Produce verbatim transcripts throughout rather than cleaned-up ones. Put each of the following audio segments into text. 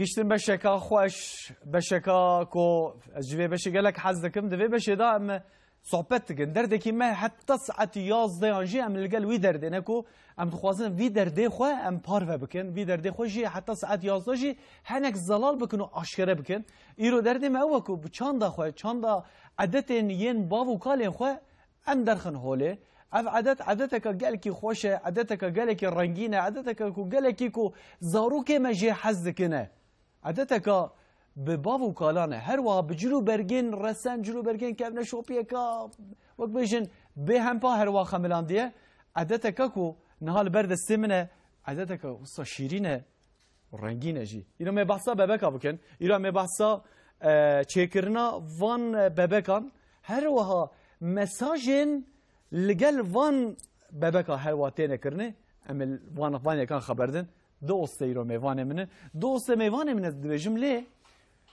Gihiştin beşeka xweş, beşeka ku ez ji vê beşê gelek hez dikim. Di vê beşê de em sohbet dikin. Derdekî me heta saet yazdeyan jî em li gel wî derdê ne ku em dixwazin vî derdê xwe em parve bikin. Vî derdê xwe jî heta saet yazdeh jî henek zelal bikin û aşkere bikin. Îro derdê me ew e ku bi çanda xwe, çanda edetên yên bav û kalên xwe em derxin holê. Ev edet, edeteke gelekî xweş e, edeteke gelekî rengîn e, edeteke ku gelekî ku zarokê me jê hez dikine. Edeteke bi bav û kalan e. Her wiha bi cil û bergên resen, cil û bergên kevneşopiyeka, wek bêjin, bêhempa her wiha xemilandiye. Edeteke ku niha li ber destê min e, edeteke wisa şîrîn e û rengîn e jî. Îro me behsa bebeka bikin. Îro me behsa, e, çêkirina van, e, bebekan. Her wiha mesajên li gel van bebeka her wiha têne kirinê. Em ê van, van yekan xeber din. Du oste îro mêvanê min in. Du oste mêvanê min ez dibêjim lê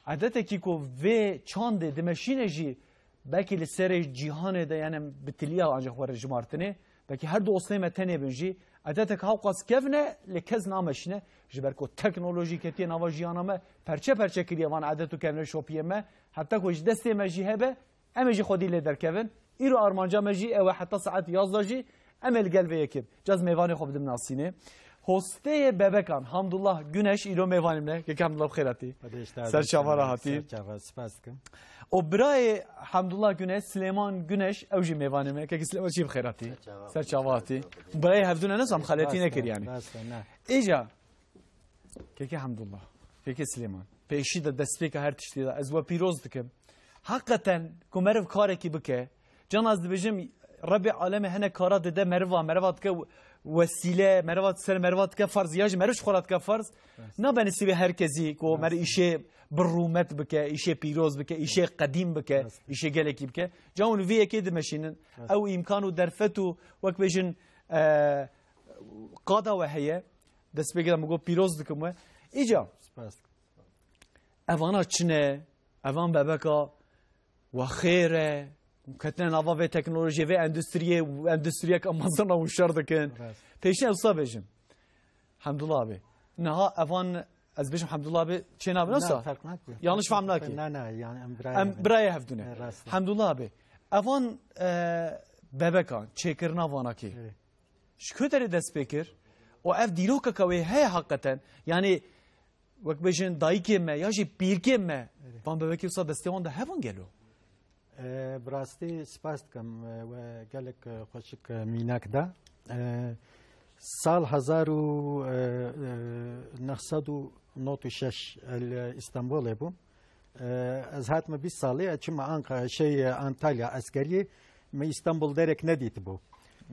edetekî ku vê çandê dimeşîne jî belkî li serê cîhanê de, yani em bi tiliya ancî xwe re jimartinê, belkî her du osteyê me tenê bin jî, edetek hewqas kevn e, lê kes nameşîne, ji ber ku teknolojî ketiye nava jiyana me, perçe perçe kiriye van edet û kevneşopiyê me, heta ku ji destê me jî hebe, em ê jî xwedî lê derkevin. Îro armanca me jî ew e, heta saet yazdeh jî em ê li gel vê yekê bin. Caz mêvanê xwe bidim nasînê. Hosteyê bebekan Hamdullah Güneş îro mêvanê min e. Kek Hamdullah bi xêr hatî. Xwedê ji te Ser çava re razî, hatî. Ser çava, spas dikim. Û birayê Hamdullah Güneş, Silêman Güneş, ew jî mêvanê min e. Kek Silêman jî bi xêr hatî. Ser çava. Ser çava hatî. Birayê hevdû ne, nezam xeletî Rast e, nekir yani. Rast e, ne. Îca, Kekê Hemdullah, Kekê Silêman, pêşî de destpêka her tiştî de ez we pîroz dikim. Heqeten ku meriv karekî bike, can ez dibêjim, Rebbê alemê hene kara dide meriva, meriva dike wesîle, meriva ser meriva dike farz, ya jî meriv ji xwe re dike farz. Rast. Nabe nesîbê her kesî ku Rast. meriv îşê bi rûmet bike, îşê pîroz bike, îşê qedîm bike, Rast. îşê gelekî bike. Can hûn vî yekê dimeşînin. Rast. Ew îmkan û derfet û wek bêjin, e, qada we heye. Destpêkê de min got pîroz dikim we. Îca, Spas. Evana çi ne? Evan bebeka we xêr e. Ketine nava vê teknolojiyê, vê endustriyê, endustriyeka mezin a û şer dikin. Rast. Pêşî ez wisa bêjim. Hemdullah abi. Niha evan, ez bêjim Hemdullah abi, çê nabin Na, wisa? Ferq nake. Yanlış fehm nake. Na, na, yani em birayê Em hevdû ne. birayê hevdû ne. E, rast e. Hemdullah abi. Evan, e, bebeka, çêkirina vanakê. Evet. Ji ku derê dest pê kir? Û ev dîrokeke wê heye heqeten? Yani, wek bêjin dayikê me ya jî pîrkê me, Evet. van bebekê wisa destê wan de hebûn gelo? E, bi rastî spas dikim, e, we gelek, e, xweşik, e, mînak da. E, sal hezar û, e, e, neh sed û nod û şeş li Îstanbulê bûm. E, ez hatime bîst salî, ez çûme Anka-, şey, e, Antalya eskeriyê, min Îstanbul derek nedîtibû.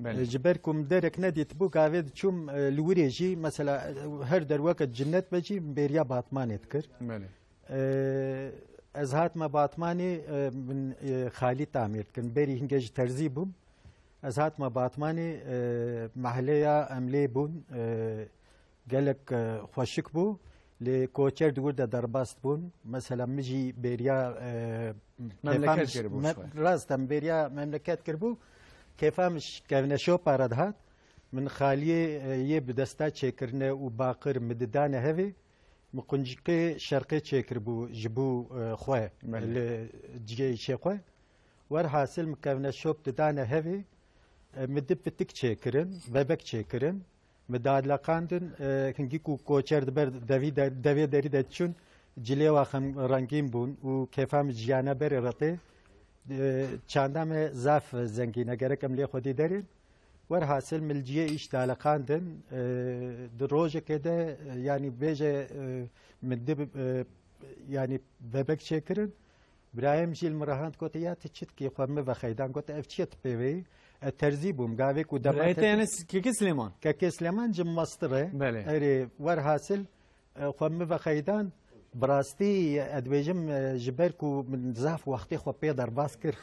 Belê. E, ji ber ku min derek nedîtibû, gavê diçûm, e, li wirê jî, mesela, e, her derweke cinnet be jî, min bêriya Batmanê dikir. Belê. E, ez hatime Batmanê, e, min, e, xalî tamîr dikin. Berî hingê ji terzî bûm. Ez hatime Batmanê, e, mehleya em lê bûn, e, gelek, e, xweşik bû. Lê koçer di wir de derbas bûn. Mesela min jî bêriya, e, Memleket kêfa min ji-, kiribû me-, ji xwe. Rast e, min bêriya memleket kiribû. Kêfa min ji kevneşopa re dihat. Min xaliyê, e, yê bi desta çêkirine û baqir min didane hevê. Min quncikê şerqê çêkiribû ji bo, e, xwe Belê. li cihê îşê xwe. Werhasil min kevneşop didane hevê, e, min di pitik çêkirin, bebek çêkirin. Min dadileqandin, e, hingî ku koçer di ber devî de, devê derî de diçûn, cilê wa xem rengîn bûn û kêfa min jiyane berê re tê. E, çanda me zaf zengîn e, gerek em lê xwedî derên. Werhasil min li cihê îş daleqandin, e, di rojekê de, e, yanî bêje, e, min di, e, yanî bebek çêkirin. Birayê min jî li min re hand gote, "Ya tu çi dikî, xwe min vexeydan?" Gote, "Ev çi ye tu pê ve yî?" E, terzî bûm, gavê ku dema Birayê te te- yani Kekê Silêman? Kekê Silêman ji Mestir e. Belê. Erê, werhasil, e, xwe min vexeydan. Bi rastî, ez dibêjim, e, ji ber ku min zaf wextê xwe pê derbas kir.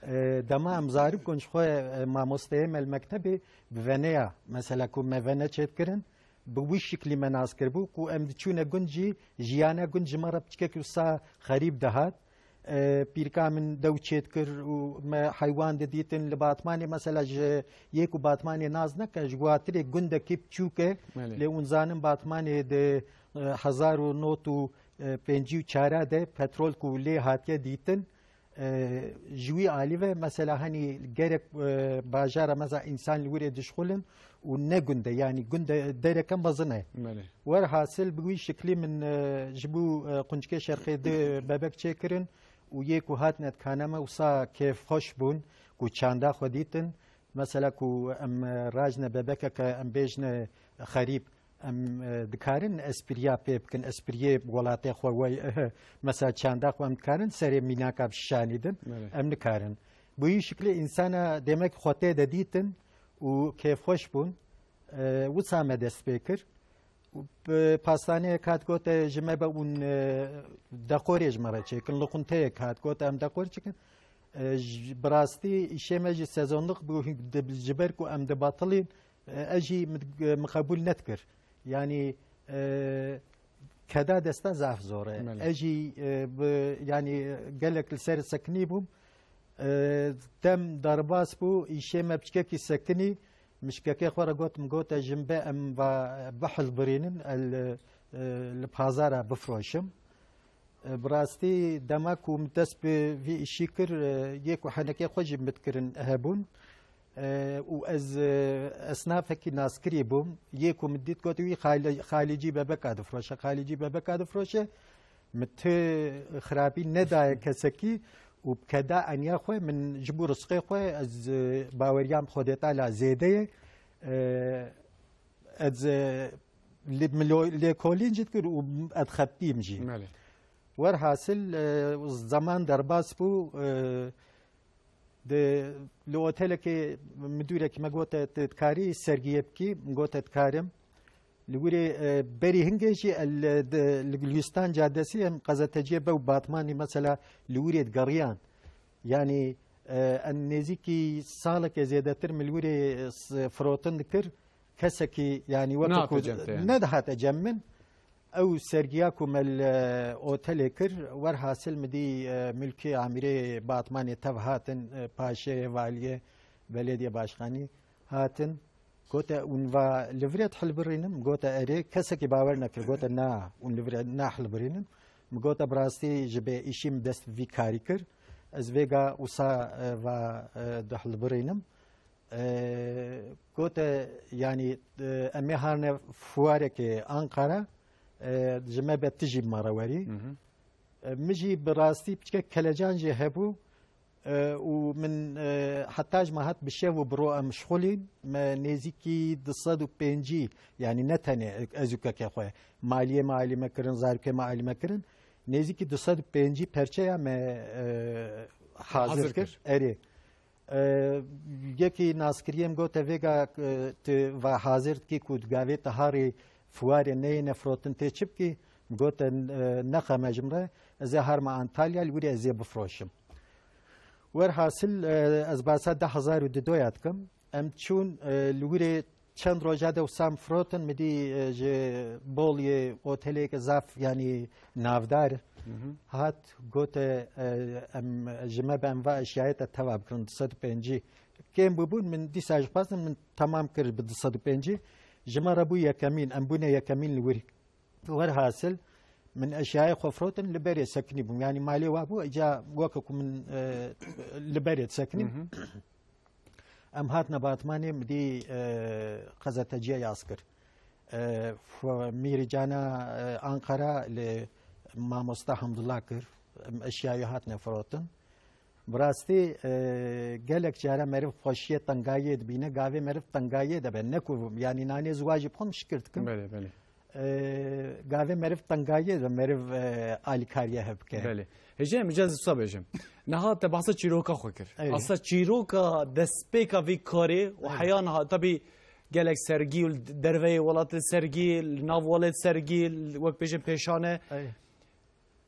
E, dema em zarok bûn, ji xwe, e, mamosteyê me li mektebê bi veneya, mesela ku me vene çêdikirin, bi wî şiklî me nas kiribû ku em diçûne gund jî, jiyana gund ji me re piçkek wisa xerîb dihat. e, pîrika min dew çêdikir û me heywan didîtin. Li Batmanê mesela ji yê ku Batmanê nas neke, ji watirê gundekî biçûk e. Belê. Lê hûn zanin Batmanê di, e, hezar û nod û pêncî û çar de petrol ku lê hatiye dîtin, e, ji wî alî ve mesela henî gerek, e, bajara meza însan li wirê dişxulin û ne gund e, yanî gund e dereke mezin e. Belê. Werhasil bi wî şiklî min, e, ji bo, e, quncikê şerqê di bebek çêkirin û yê ku hatine dikane me wisa kêfxweş bûn ku çanda xwe dîtin. Mesela ku em, e, rajne bebekeke em bêjne xerîb, em, e, dikarin espriya pê bikin, espriyê welatê xwe wey, mesela çanda xwe em dikarin serê mînaka bişanîdin, Belê. Em nikarin. Bi wî şiklê însana demek xwe tê de dîtin û kêfxweş bûn. E, wisa me dest pê kir. Û bi pastaneyek hat gote ji me be ûn, e, deqorê ji me re çêkin, luqinteyek hat gote em deqor çikin. E, ji, bi rastî îşê me jî sezonlik bû, di, ji ber ku em dibatilîn, e, ez jî min, min qebûl nedikir. Yanî, e, keda desta zaf zor e. Belê. Ez jî, e, bi, yanî gelek li ser sekinî bûm. E, dem derbas bû, îşê me piçkekî sekinî. Min şikekê xwe re got, min gote, jin be em va bihilbirînin, el, e, li pazara bifroşim. E, bi rastî dema ku min dest bi vî îşî kir, e, yê ku henekê xwe jî min dikirin hebûn. E, û ez, e, esnafekî naskirî bûm. Yê ku min dît got, wî xali-, xalîcî bebeka difroşe, xalîcî bebeka difroşe. Min ti xirabî nedaye kesekî û bi keda eniya xwe min ji bo rizqê xwe ez, e, baweriya min Xwedê Teala zêde ye. E, ez, e, li, min lo-, lêkolîn jî dikir û ez xebitîm jî. Belê. Werhasil, e, zeman derbas bû, e, di, li otelekê midûrekî me gote, "Tu dikarî sergiyê bikî?" Min gote, "Dikarim." Li wirê, e, berî hingê jî el, di, li Gülistan Caddesî em qezeteciyê be û Batmanî mesela li wirê digeriyan. Yanî, e, em nêzîkî salekê zêdetir min li wirê, e, s-, firotin dikir. Kesekî, yanî weke Nehate ku cem te, yanî. Nedihate cem min. Ew sergiya ku me li, e, otelê kir, werhasil min dî, e, Mülkî Amirê Batmanê tev hatin, e, paşê, valiyê, belediye başkanî hatin. Gote, "Hûn va li virê dihilbirînin?" Gote, "Erê." Kesekî bawer nekir. Gote, "Na, hûn li virê nahilbirînin." Min gote, "Bi rastî ji bê îşî min dest vî karî kir. Ez vêga wisa, e, va, e, dihilbirînim." E, gote, "Yanî, e, em ê harine fuarekê Ankara, e, ji me be tu jî bi me re werî." Hı hı. E, min jî bi rastî piçkek kelecan jî hebû. E, û min, e, heta ji me hat bi şev û bi ro em şixulîn, me nêzîkî du sed û pêncî, yanî ne tenê ez û kekê xwe, maliyê me alî me kirin, zarokê me alî me kirin, nêzîkî du sed û pêncî perçeya me, e, hazir Hazir kir. kir. Erê. E, yekî naskiriyê min gote, "Vêga, e, tu va hazir dikî ku di gavê te harî fuarê neyê nefirotin tê çi bikî?" Min gote, "E, nexe me ji min re, ez ê harme Antalya, li wirê ez ê bifroşim." Werhasil, e, ez basa du hezar û dudoya dikim. Em çûn, e, li wirê çend roja de wisa em firotin, min dî, e, ji Boliyê otelêke zaf, yanî navdar Hı hı. hat, gote, e, em, ji me be em va eşyayê te teva bikirin, du sed û pêncî. Kêm bûbûn, min dîsa jixwazin, min temam kir bi du sed û pêncî. Ji me re bû yekemîn, em bûne yekemîn li wir. Werhasil, min eşyayê xwe firotin, li berê sekinî bûm. Yanî malê wa bû, îca weke ku min, e, li berê disekinîm. Hı hı. Em hatine Batmanê, min dî, e, qezeteciya yaz kir. E, f-, Mîrîcana, e, Ankara li mamosta Hamdullah kir. Em eşyayê hatine firotin. Bi rastî, e, gelek cara meriv xweşiyê tengayê dibîne, gavê meriv tengayê de be. Ne ku, yanî nanê ziwa jî bixwim şikir dikim. Belê, belê. E, gavê meriv tengayê de meriv, e, alîkariyê hebike. Belê. Hêjê, em îca ez wisa bêjim. Niha te behsa çîroka xwe kir. Evet. Aslında çîroka destpêka vî karê û Evet. heya niha, tabî gelek sergî û li derveyê welatê sergî, li nav welêt sergî, wek bêjin pêşane. Evet.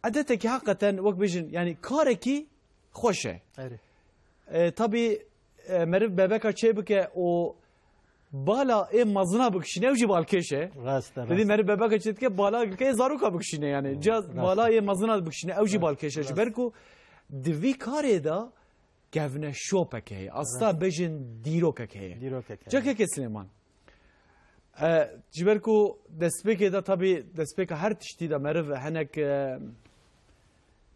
Edetekî heqeten wek bêjin, yanî karekî xweş e. Erê. E, tabî, e, meriv bebeka çê bike û bala ê mezina bikişîne, ew jî balkêş e. Rast e, Didî rast. meriv bebeka çê dike, bala dike ê zaroka bikişîne yanî. Ca Rast e. bala ê mezina bikişîne, ew jî Rast, balkêş e. Ji rast. ber ku di vî karê de kevneşopek heye. Asta bêjin dîrokek heye. Dîrokek heye. Cakeke Silêman. E, ji ber ku destpêkê de tabî destpêka her tiştî de meriv henek, e,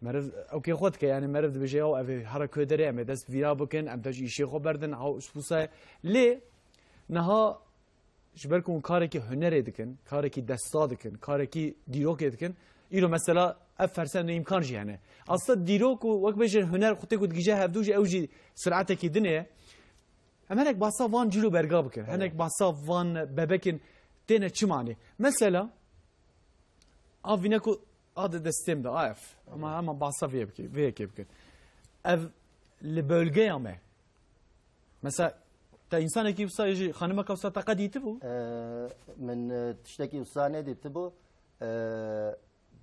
meriv ewkê xwe dike, yani meriv dibêje, "Yaw, ev ê here koderê, em ê dest vîra bikin, em te ji îşê xwe berdin, haw spûsa ye." Lê niha ji ber ku hûn karekî hunerê dikin, karekî desta dikin, karekî dîrokê dikin, îro mesela ev fersend û îmkan jî hene. Aslında dîrok û wek bêjin huner xwe tê ku digihîje hevdû jî ew jî sir'etekî din e. Em hinek bahsa van cîl û berga bikin. Evet. Hinek bahsa van bebekên têne çi manê. Mesela, a vîne ku a di destê min de, a ev. Ama, ama bahsa vê bike, vê yekê bikin. Ev li bölgeya me. Mesela, te însanekî wisa jî, xanimeka wisa te qet dîtibû? Ee, min, e, tiştekî wisa nedîtibû. Ee,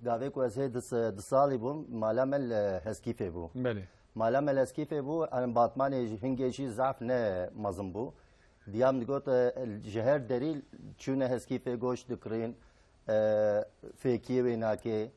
Gavê ku ez hê du, du salî bûm, mala me li Heskîfê bû. Belê. Mala me li Heskîfê bû, em batmanê jî, hingê jî zehf ne mezin bû. Diya min digot, e, ji her derî çûne Heskîfê, goşt dikirin, e, fêkiyê wênakê,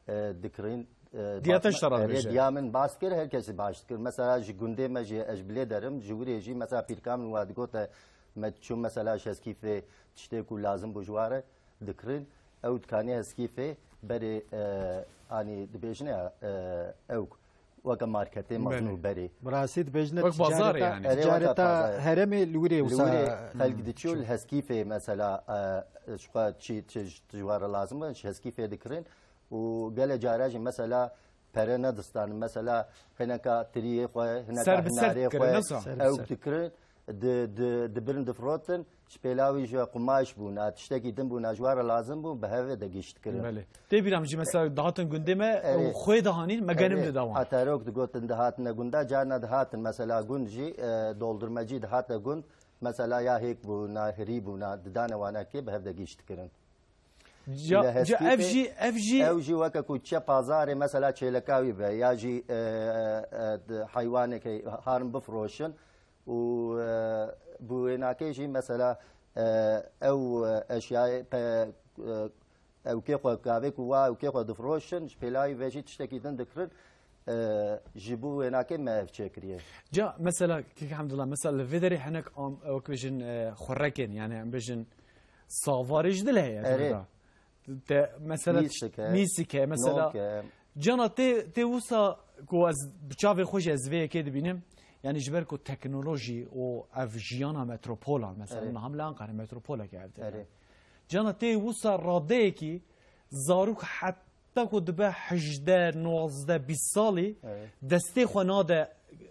e, dikirin. E, Diya te batma-, ji te re erê, dibêje. Diya min bas kir, her kesî baş dikir. Mesela ji gundê me jî, ez ji bilê derim, ji wirê jî, mesela pîrka min wa digot, e, me çû mesela ji Heskîfê tiştê ku lazim bû ji wa re dikirin. Ew dikanî Heskîfê berê, e, anî dibêjine, e, ewk weke marketê mezin û berê. Bi rastî dibêjine Wek bazarê ticareta, yani. Erê, weke ticareta bazarê. Herêmê li wirê Li wisa wirê xelk diçû li Heskîfê mesela, e, ji xwe çi, çi, ji ware lazim e, ji Heskîfê dikirin û gelê cara jî mesela pere nedistanin. Mesela hineka tiriyê xwe, hineka Ser bi ser hinarê dikirin, xwe, nesa? Ser bi ew ser. Dikirin, di, di, dibirin difrotin, ji pêla wî ji qumaş bûna, tiştekî din bûna, ji ware lazim bû, bi hev ve de gişt kirin. Belê. Tê bîra min jî mesela dihatin gundê me, Erê. Û xwê dihanîn, me genim Erê, didawan. Atarok digotin dihatine gunda, carna dihatin mesela gund jî, e, doldurmecî dihate gund, mesela ya hêk bûna, hirî bûna, didane wanekê bi hev de gişt kirin. Ca, Li ca ev Heskîfê jî, ev jî ew jî weke ku çe pazarê mesela çêleka wî be ya jî, e, e, di heywanekê harin bifroşin û, e, bi wênakê jî mesela, e, ew, e, eşyayê pe, e, ewkê xwe gavê ku wa ewkê xwe difroşin, ji pêla wî ve jî tiştekî din dikirin, e, ji bo wênakê me ev çêkiriye. Ca mesela, Kek Hemdullah, mesela li vê derê hinek am, wek bêjin, e, xurrekên, yani em bêjin savarê ji dil heye, Erê. Erê. Te, mesela, Mîsik e, mîsik e, mesela. Nok e. Cana tê, tê wisa ku ez bi çavê xwe jî ez vê yekê dibînim, yani ji ber ku teknolojî û ev jiyana metropola, mesela, Erê. Niha li Anqara metropoleke ev de. Erê. Cana tê wisa radeyekî zarok heta ku dibe hejdeh, nozdeh, bîst salî, Erê. Destê xwe nade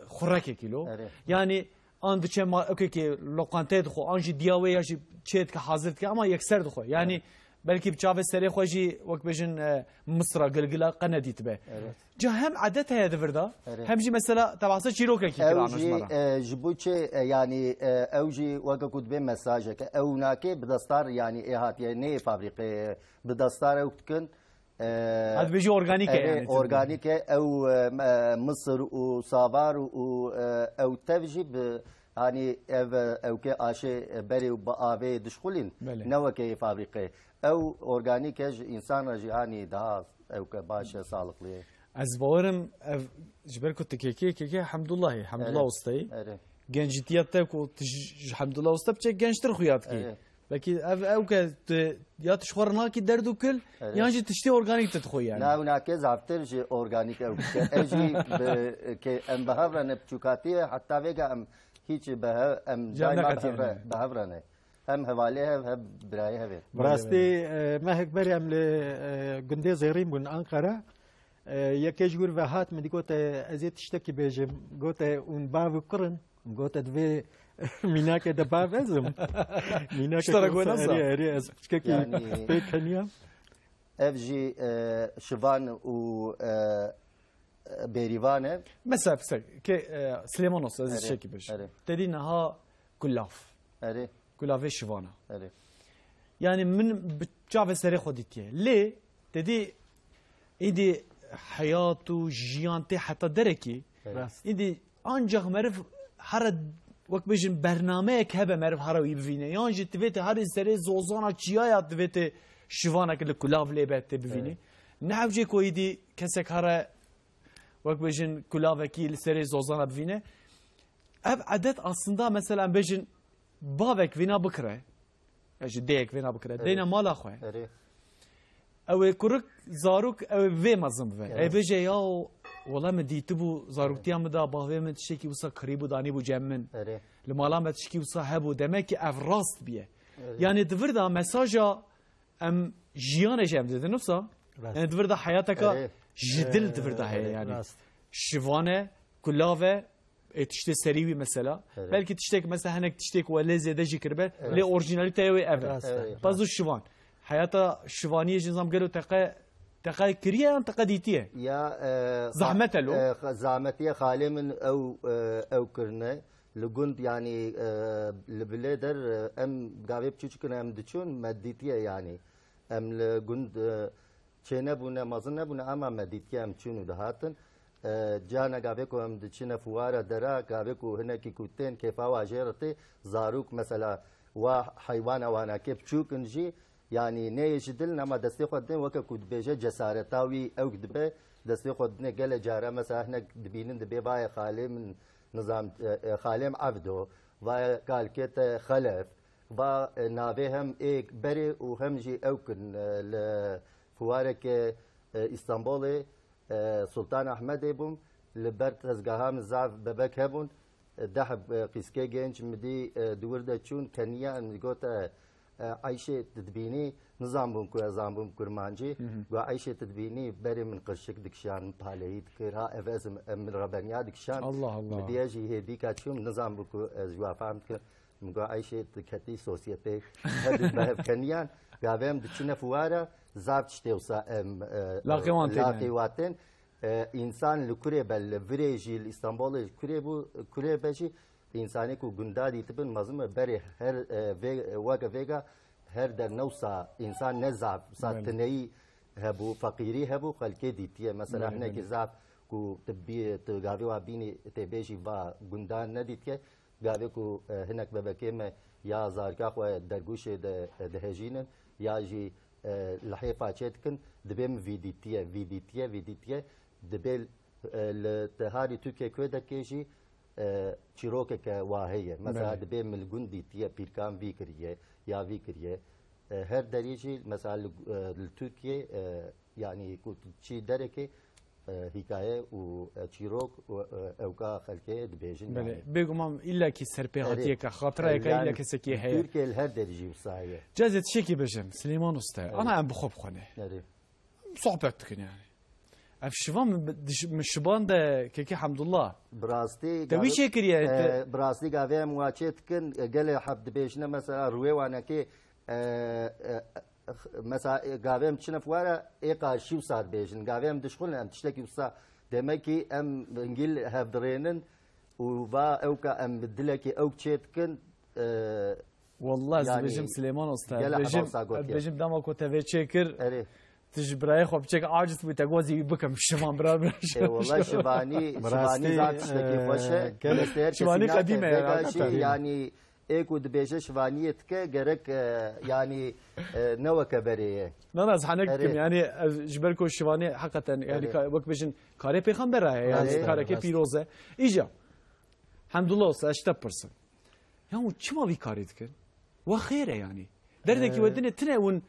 xurekekî lo. Erê. Yani an diçe ma-, okekê lokanteyê dixwe, an jî diya wê ya jî çê dike, hazir dike, ama yekser dixwe. Yani Evet. Belkî bi çavê serê xwe jî wek bêjin, e, misra, gilgila qe nedîtibe. Evet. Ca hem edet heye di vir de, Evet. Hem jî mesela te behsa çîrokekî kir Ew jî, e, ji bo çê, e, yani, e, ew jî weke ku dibê mesajeke, ew nake bi destar, yani ê hatiye nê fabrîqê, e, bi destar ew dikin. E, Ha, dibêjî organîk e erê, yani, organîk e, ew, e, me-, misir û savar û, e, ew tev jî bi, hani ev, e, ewkê aşê, e, berê û bi avê dişxulîn, Belê. Ne weke yê fabrîqê. Ew organîk e, ji însan re jî hani daha ewke baş e, sağlıklı ye. Ez bawerim ev ji ber ku tu kekê, kekê Hemdullahê, Hemdullah Erê. Ustayî. Erê. Gencîtiya te ku tu ji, ji Hemdullah Usta biçe gençtir xuya dikî. Erê. Belkî ev, ew ke tu ya tu ji xwe re nakî derd û kil, Erê. Yan jî tiştê organîk tu dixwe yani. Na, ew nake zaftir ji organîk ew bike. Ev jî bi, ke em bi hev re ne, piçûkatî ye, heta vêga em hiç bi hev, em Cem daima bi hev re, neketiye. Bi hev re ne. Hem hevalê hev, hem birayê hev ê. Bi rastî, e, mehek berê em li, e, gundê Zêrîn bûn Ankara. E, yekê ji wir ve hat min digote, ez ê tiştekî bêjim. Gote, hûn bav û kur in? Gote, di vê mînakê de bav ez im. Mînakê Ji te re wisa goy nasa. Erê, erê, ez piçkekî Yani pêk heniyam. Ev jî, e, şivan û, e, bêrîvan e. Mesela, mesela, ke, e, Silêman olsa, ez Erê, şekî bêjim. Erê. Te dî niha kulav. Erê. Kulavê şivana. Erê. Yani min bi çavê serê xwe dîtiye. Lê te dî êdî heyat û jiyan tê heta derekî. Erê. Rast. Êdî ancak meriv here wek bêjin bernameyek hebe meriv here wî bivîne. Yan jî divê te herî serê zozana çiyaya divê te şivanek li kulav lê be te bivînî. Erê. Ne hewcê ku êdî kesek here Wek bêjin kulavekî li serê zozana bivîne. Ev edet aslında mesela em bêjin bavek vîna bikire. Ya ji dêyek vêna bikire. Evet. Deyne mala xwe. Erê. Ew ê kurik zarok ew ê vê mezin bibe. Evet. Ew bêje ya wala min dîtibû zaroktiya min da bavê min tiştekî wisa kirîbû danîbû cem min. Erê. Li mala me tiştekî wisa hebû. Demek ki ev rast biye. Erê. Yani di vir de mesaja em jiyanê jî em didin wisa. Rast. Yani di vir de heyateka Erê. Ji dil di vir de heye Erê, yani. Rast. Şivane, kulave, ê tiştê serî wî mesela. Evet. Belkî tiştek mesela hinek tiştek we lê zêde jî kiribe, Evet. Lê orjinalîteya wê ev e. Rast e, Evet. Pez û şivan. Heyata şivaniyê jî nizam gelo teqe, teqe kiriye yan teqe dîtiye? Ya, e, Zahmet e lo? e, xa- zahmetiye xalê min ew, e, ew kirine. Li gund yani, e, li bilê der, e, em gavê piçûçik in em diçûn me dîtiye yani. Em li gund, e, çênebûne, mezin nebûne, ema me dîtiye em çûn û dihatin. E, cana gavê ku em diçine fuwara dera, gavê ku hinekî ku tên kêfa wa jê re tê, zarok mesela wa heywana wanakê biçûk in jî, yanî neyê ji dil in, ema destê xwe didin, weke ku dibêje cesareta wî ewk dibe, destê xwe didine gelê cara, mesela hinek dibînin dibê vayê xalê min nizam, e, e, xalê min Evdo, vayê kalkê te Xelef, va, e, navê hem ê berê û hem jî ewk in, e, li fuwareke, e, Îstanbolê, e, Sultan Ahmedê bûm, li ber tezgaha min zaf bebek hebûn, e, deh, e, qîskê genc min dî, e, di wir de çûn, keniyan, min got, e, e, Eyşê, tu dibînî, nizanbûm ku ez zanbûm kurmancî. Hı hı. Got, Eyşê, tu dibînî, berê min qirşik dikişan, min paleyî dikir, ha, ev ez im, em min re beniya dikişan. Allah Allah. Min diye jî hêdîka çûm, nizanbû ku ez ji wa fehm dikim. Min got, Eyşê, tu ketî sosyeteyê. Hedi bi hevkeniyan, gavê em diçine fuwara, zaf tiştê wisa em, e, Laqê wan tên laqê yani. Wa tên. E, însan li kurê be, li virê jî, li Îstanbolê kurê bû, kurê be jî, însanê ku gunda dîtibin, mezin be berê her, e, vê, weke vêga her der ne wisa însan ne zaf, wisa Belê. Tineyî hebû, feqîrî hebû, xelkê dîtiye. Mesela Belê, hinekî belê. Zaf ku tu bî-, tu gavê wa bînî tê bêjî va gundan nedîtiye. Gavê ku, e, hinek bebekê me ya zarika xwe dergûşê de, e, dihejînin, ya jî, e, lihê façê dikin, dibê min vî dîtiye, vî dîtiye, vî dîtiye, dibê, e, li teharî Tirkiye kurdekê jî, e, çîrokeke wa heye. Mesela Belê. Dibê min li gund dîtiye, pîrkan vî kiriye, ya vî kiriye. E, her derî jî, mesela li, e, li Tirkiye, e, yanî ku tu çî derekê, e, hîkaye û, e, çîrok û, e, ewka xelkê dibêjin, Belê. Yani. Bêguman îlla kî serpêhatiyeke, Erê. Xatirayeke Yani, îlla kesekî heye. Tirkiye li her derî jî wisa heye. Cazê tiştekî bêjim, Silêman Usta. Erê. Ana em bi xwe bixwene. Erê. Sohbet dikin yani. Ev şivan min bi-, diş-, min şiban de kekê Hemdullah. Bi rastî Te wî gavê-, çêkiriye, e, te bi rastî gavê em wa çê dikin, e, gelê heb dibêjine mesela rûyê wanekê, e, e, Mesela, e, gavê em çine fuwara, ê qarşî wisa dibêjin. Gavê em dişxulin, em tiştekî wisa. Demek ki em hingî li hev dirênin û va ewka em bi dilekî ewk çê dikin, e, Wallah, ez yani, dibêjim Silêman Usta, ez gele heba dibêjim, wisa gotiye. Ez dibêjim dema ku te vê çê kir, Erê. Tu ji birayê xwe biçek aciz bû, te got, "Ez ê wî bikim, şivan bira bira." Ê, wallah, şivanî, Bi rastî, şivanî zaf tiştekî e, xweş e. Gel-, Destê her kesî şivanî nake. Qedîm e, Vêga jî, hakikaten. Yani, Ê ku dibêje şivaniyê dike, gerek, e, yanî, e, ne weke berê ye. Na, na, ez henek Erê. Dikim, yanî, ez ji ber ku şivanê heqeten, yanî, Erê. Ka-, wek bêjin, karê pêxember e, yanî, Erê. Karekê Rast. Pîroz e. Îca, Hemdullah Usta, ez ji te pirsim. Ya hûn çima vî karê dikin? Wa xêr e, yanî. Derdekî Ee, we din e, tine hûn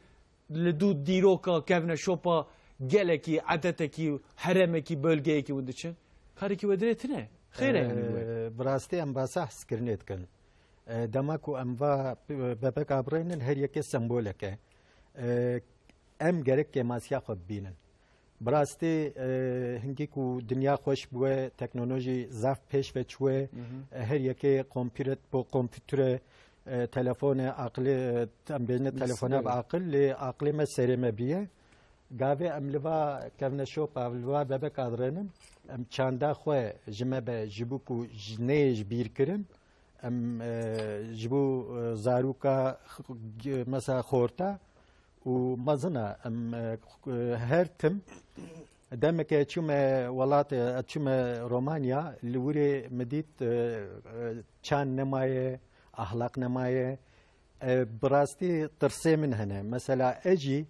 li dû dîroka, kevne şopa gelekî, edetekî, heremekî, bölgeyekî hûn diçin? Karekî we din e, tine. Xêr e, yanî, we. Ee, bi rastî em basa hizkirinê dikin. E, dema ku em va bebek abirênin, her yekê sembolek e. E, em gerek kêmasiya xwe bibînin. Bi rastî, e, hingî ku dinya xweş bûye, teknolojî zaf pêş ve çûye, Hı hı. E, her yekê kompîret-, bo kompîtere, e, telefone, aqilê, e, em bêjine telefona bi Destê. Aqil, lê aqilê me serê me bîye. Gavê em li va kevneşopa, li va bebek adirênin, em çanda xwe ji me be, ji bo ku ji neyê ji bîr kirin, em, e, ji bo, e, zaroka, g-, mesela xorta û mezina, em, e, her tim, demeke çûme welatê, çûme Romanya, li wirê min dît, e, e, çand nemaye, ahlak nemaye, E, bi rastî tirsê min hene. Mesela, ez jî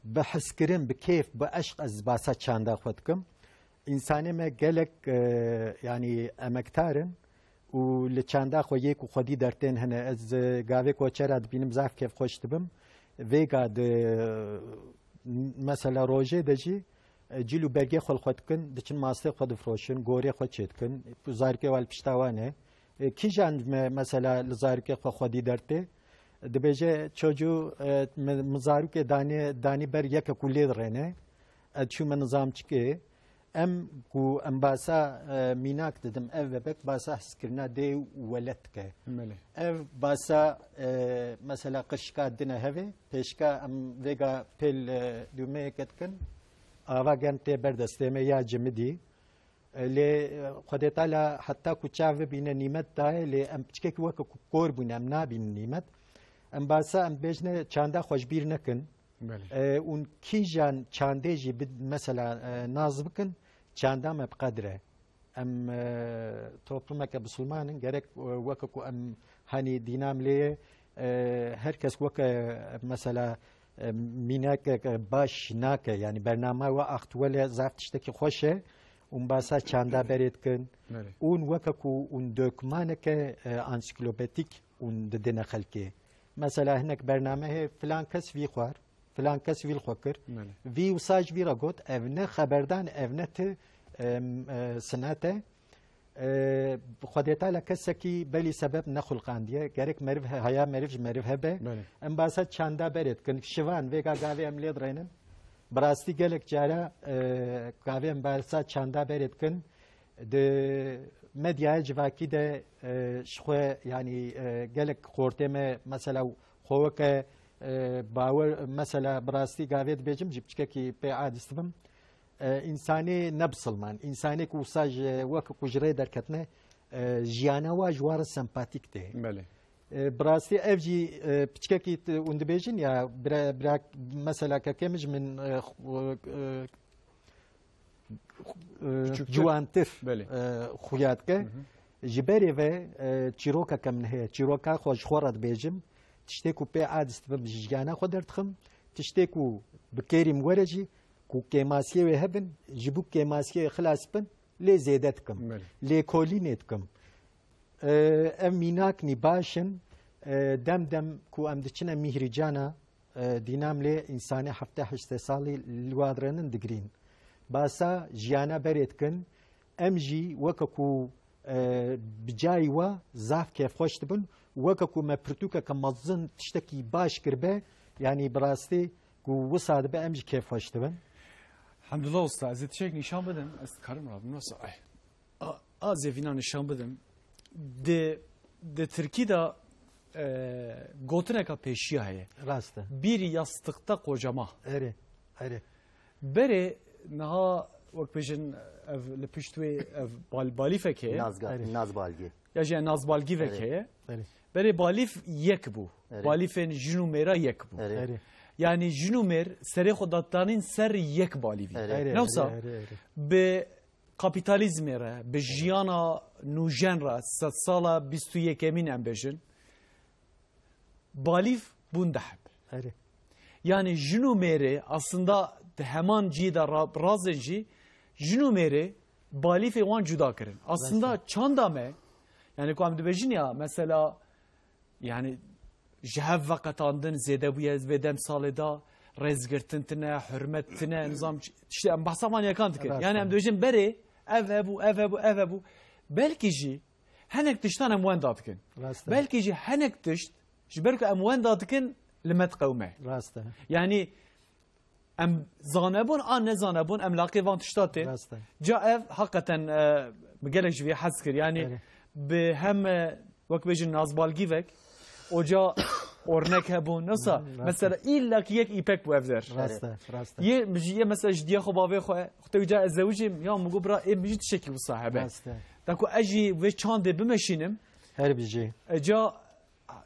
bi hizkirin, bi kêf, bi eşq ez basa çanda xwe dikim. Însanê me gelek, e, yanî emektar in û li çanda xwe yê ku xwedî dertên hene. Ez, e, gavê koçera dibînim, zaf kêfxweş dibim. Vêga di, mesela rojê de jî, e, cil û bergê xwe li xwe dikin, diçin mastê xwe difroşin, gorê xwe çêdikin, zarokê wan li pişta wan e. E, kîjan me, mesela li zarokê xwe xwedî dertê, dibêje, çocuğu, e, min, min zarokê danê, danî ber yeke ku lê dirêne, ez çûme nizamçikê. Em ku em basa, e, mînak didim, ev bebek basa hizkirina dê û weled dike. Belê. Ev basa, e, mesela qişka dine hevê, pêşka em vêga pêl, e, dûmeyeke dikin, ava gen tê ber destê me ya cimidî. E, lê, e, Xwedê Teala heta ku çav bibîne nîmet daye, lê em piçkekî weke ku kor bûne, em nabînin nîmet. Em basa em bêjine çanda xwe ji bîr nekin. Belê. E, û kîjan çandê jî bi, mesela, e, nas bikin, çanda me bi qedr e. Em, e, toplumeke bisilman in, gerek, e, weke ku em henî dîna em lê ye, e, her kes weke, e, mesela, e, mînakeke baş nake, yanî bernama we aktuel e, zaf tiştekî xweş e, û em basa çanda berê dikin. Belê. Û weke ku û dokmaneke, e, ansiklopedîk û didine xelkê. Mesela hinek bername heye, filan kes vî xwar, filan kes vî li xwe kir. Belê. Vî wisa ji vî re got, ev ne xeberdan, ev ne ti, em, e, sinet e. E, Xwedê Teala kesekî belî sebeb nexulqandiye. Gerek meriv he-, haya meriv ji meriv hebe. Belê. Em basa çanda berê dikin. Şivan vêga gavê em lê dirênin. Bi rastî gelek cara, e, gavê em basa çanda berê dikin. Di medyaya civakî de, e, ji xwe, yanî, e, gelek xortê me, mesela, xwe weke, e, bawer, mesela, bi rastî gavê dibêjim, ji piçkekî pê aciz dibim. E, însanê ne bisilman, însanê ku wisa ji, weke ku ji rê derketine, e, jiyana wa ji wa re sempatîk tê. Belê. E, bi rastî ev jî, e, piçkekî t-, hûn dibêjin ya, bira, bira, mesela, kekê min ji min, e, xu-, e, e, Küçüktir. Ciwantir, Belê. e, xuya dike. Hı hı. Ji berê ve, e, çîrokeke min heye. Çîroka xwe ji xwe re dibêjim. Tiştê ku pê aciz dibim, ji jiyana xwe derdixim. Tiştê ku bi kêrî min were jî, ku kêmasiyê wê hebin, ji bo kêmasiyê xilas bin, lê zêde dikim. Belê. Lêkolînê dikim. E, ev mînaknî baş in. E, dem dem ku em diçine mîhrîcana, e, dîna em lê însanê heftê heştê salî li wa dirênin digirîn. Basa jiyana berê dikin. Em jî weke ku, e, bi cayî wa zaf kêfxweş dibin. Weke ku me pirtûkeke mezin tiştekî baş kiribe, yanî bi rastî ku wisa dibe em jî kêfxweş dibin. Hemdullah Usta, ez ê tiştek nîşan bidim, ez dikarim rabim, nasıl? Ay. A, a zêvîna nîşan bidim. Di, di tirkî de, e, gotineka pêşiya heye. Rast e. Bir yastıkta kocama. Erê, erê. Berê niha wek bêjin ev li pişt wê ev bal-, balîfek heye. Nazga-, Erê. Nazbalgi. Ya jî nazbalgîvek Erê. heye. Erê. Berê balîf yek bû. Erê. Balîfên jin û mêra yek bû. Erê. Erê. Yanî jin û mêr serê xwe datanîn ser yek balîvî. Erê. Erê, Newsa erê, erê, erê. bi kapîtalîzmê re, bi jiyana nûjen re, sedsala bîst û yekemîn em bêjin, balîv bûn deheb. Erê. Yanî jin û mêrê aslında di heman cî de ra-, razên jî jin û mêrê balîfê wan cuda kirin. Aslında Rast e. çanda me, yanî ku em dibêjin ya, mesela, yanî ji hev veqetandin zêde bûye vê dem salê de, rêzgirtin tine, hurmet tine, nizam ç-, işte em behsa van yekan dikir. Rast Yanî e. em dibêjin berê ev hebû, ev hebû, ev hebû. Belkî jî hinek tiştan em wenda dikin. Rast e. Belkî jî hinek tişt ji ber ku em wenda dikin li me diqewime. Rast e. Yanî em zanebûn an nezanebûn em laqê van tişta tên. Rast e. Ca ev heqeten, e, bi gelek ji vê hez kir. Yanî Erê. bi hem, e, wek bêjin nazbalgîvek, oca ornek hebûn. Newsa, Hı, rast e. mesela îlla ki yek îpek bû ev der. Rast e, rast e. Yê, ji yê mesela ji diya xwe bavê xwe, xwe te ca ez zewicîm, ya min got bira, ê min jî tiştekî wisa hebe. Rast e. Da ku ez jî vê çandê bimeşînim, Her bijî. e, ca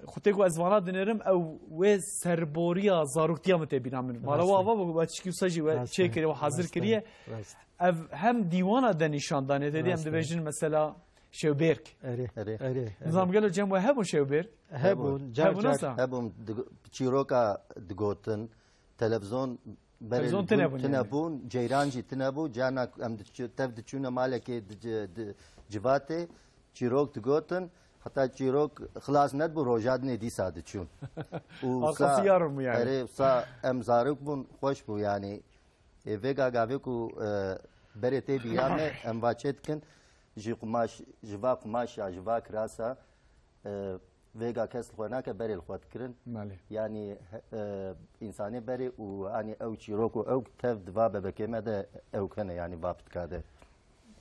Xwedê ku ez vana dinêrim, ew wê serboriya zaroktiya min tê bîna min. Mala Rast we e. ava bû, we tişkî wisa jî we Rast e. çêkiriye, we hazir Rast e. kiriye. Rast. Ev hem dîwana de nîşan danê, tê dî em Rast e. dibêjin mesela Şewbêrk. Erê. Erê. Erê. Nizam gelo cem we hebûn Şewbêrk? Hebûn, car Hebûn car. Nasa? Hebûn, dig-, çîroka digotin, televizyon Berê Televîzyon li tune bûn, bûn tune yani. Bûn, ceyran jî tune bû. Carna em diçû-, tev diçûne malekê di ci-, di civatê, çîrok digotin. Heta çîrok xilas nedibû, roja dinê dîsa diçûn. Û Arkası sa-, yarın mı yani? Erê, sa em zarok bûn, xweş bû yani. Ê, vêga gavê ku, e, berê tê bîra me, em va çê dikin, ji qumaş, ji va qumaşa, ji va kirasa, e, vêga kes li xwe nake, berê li xwe dikirin. Belê. Yani, he-, e, însanê berê û hani ew çîrok û ew tev di va bebekê me de ew hene, yani va pitika de.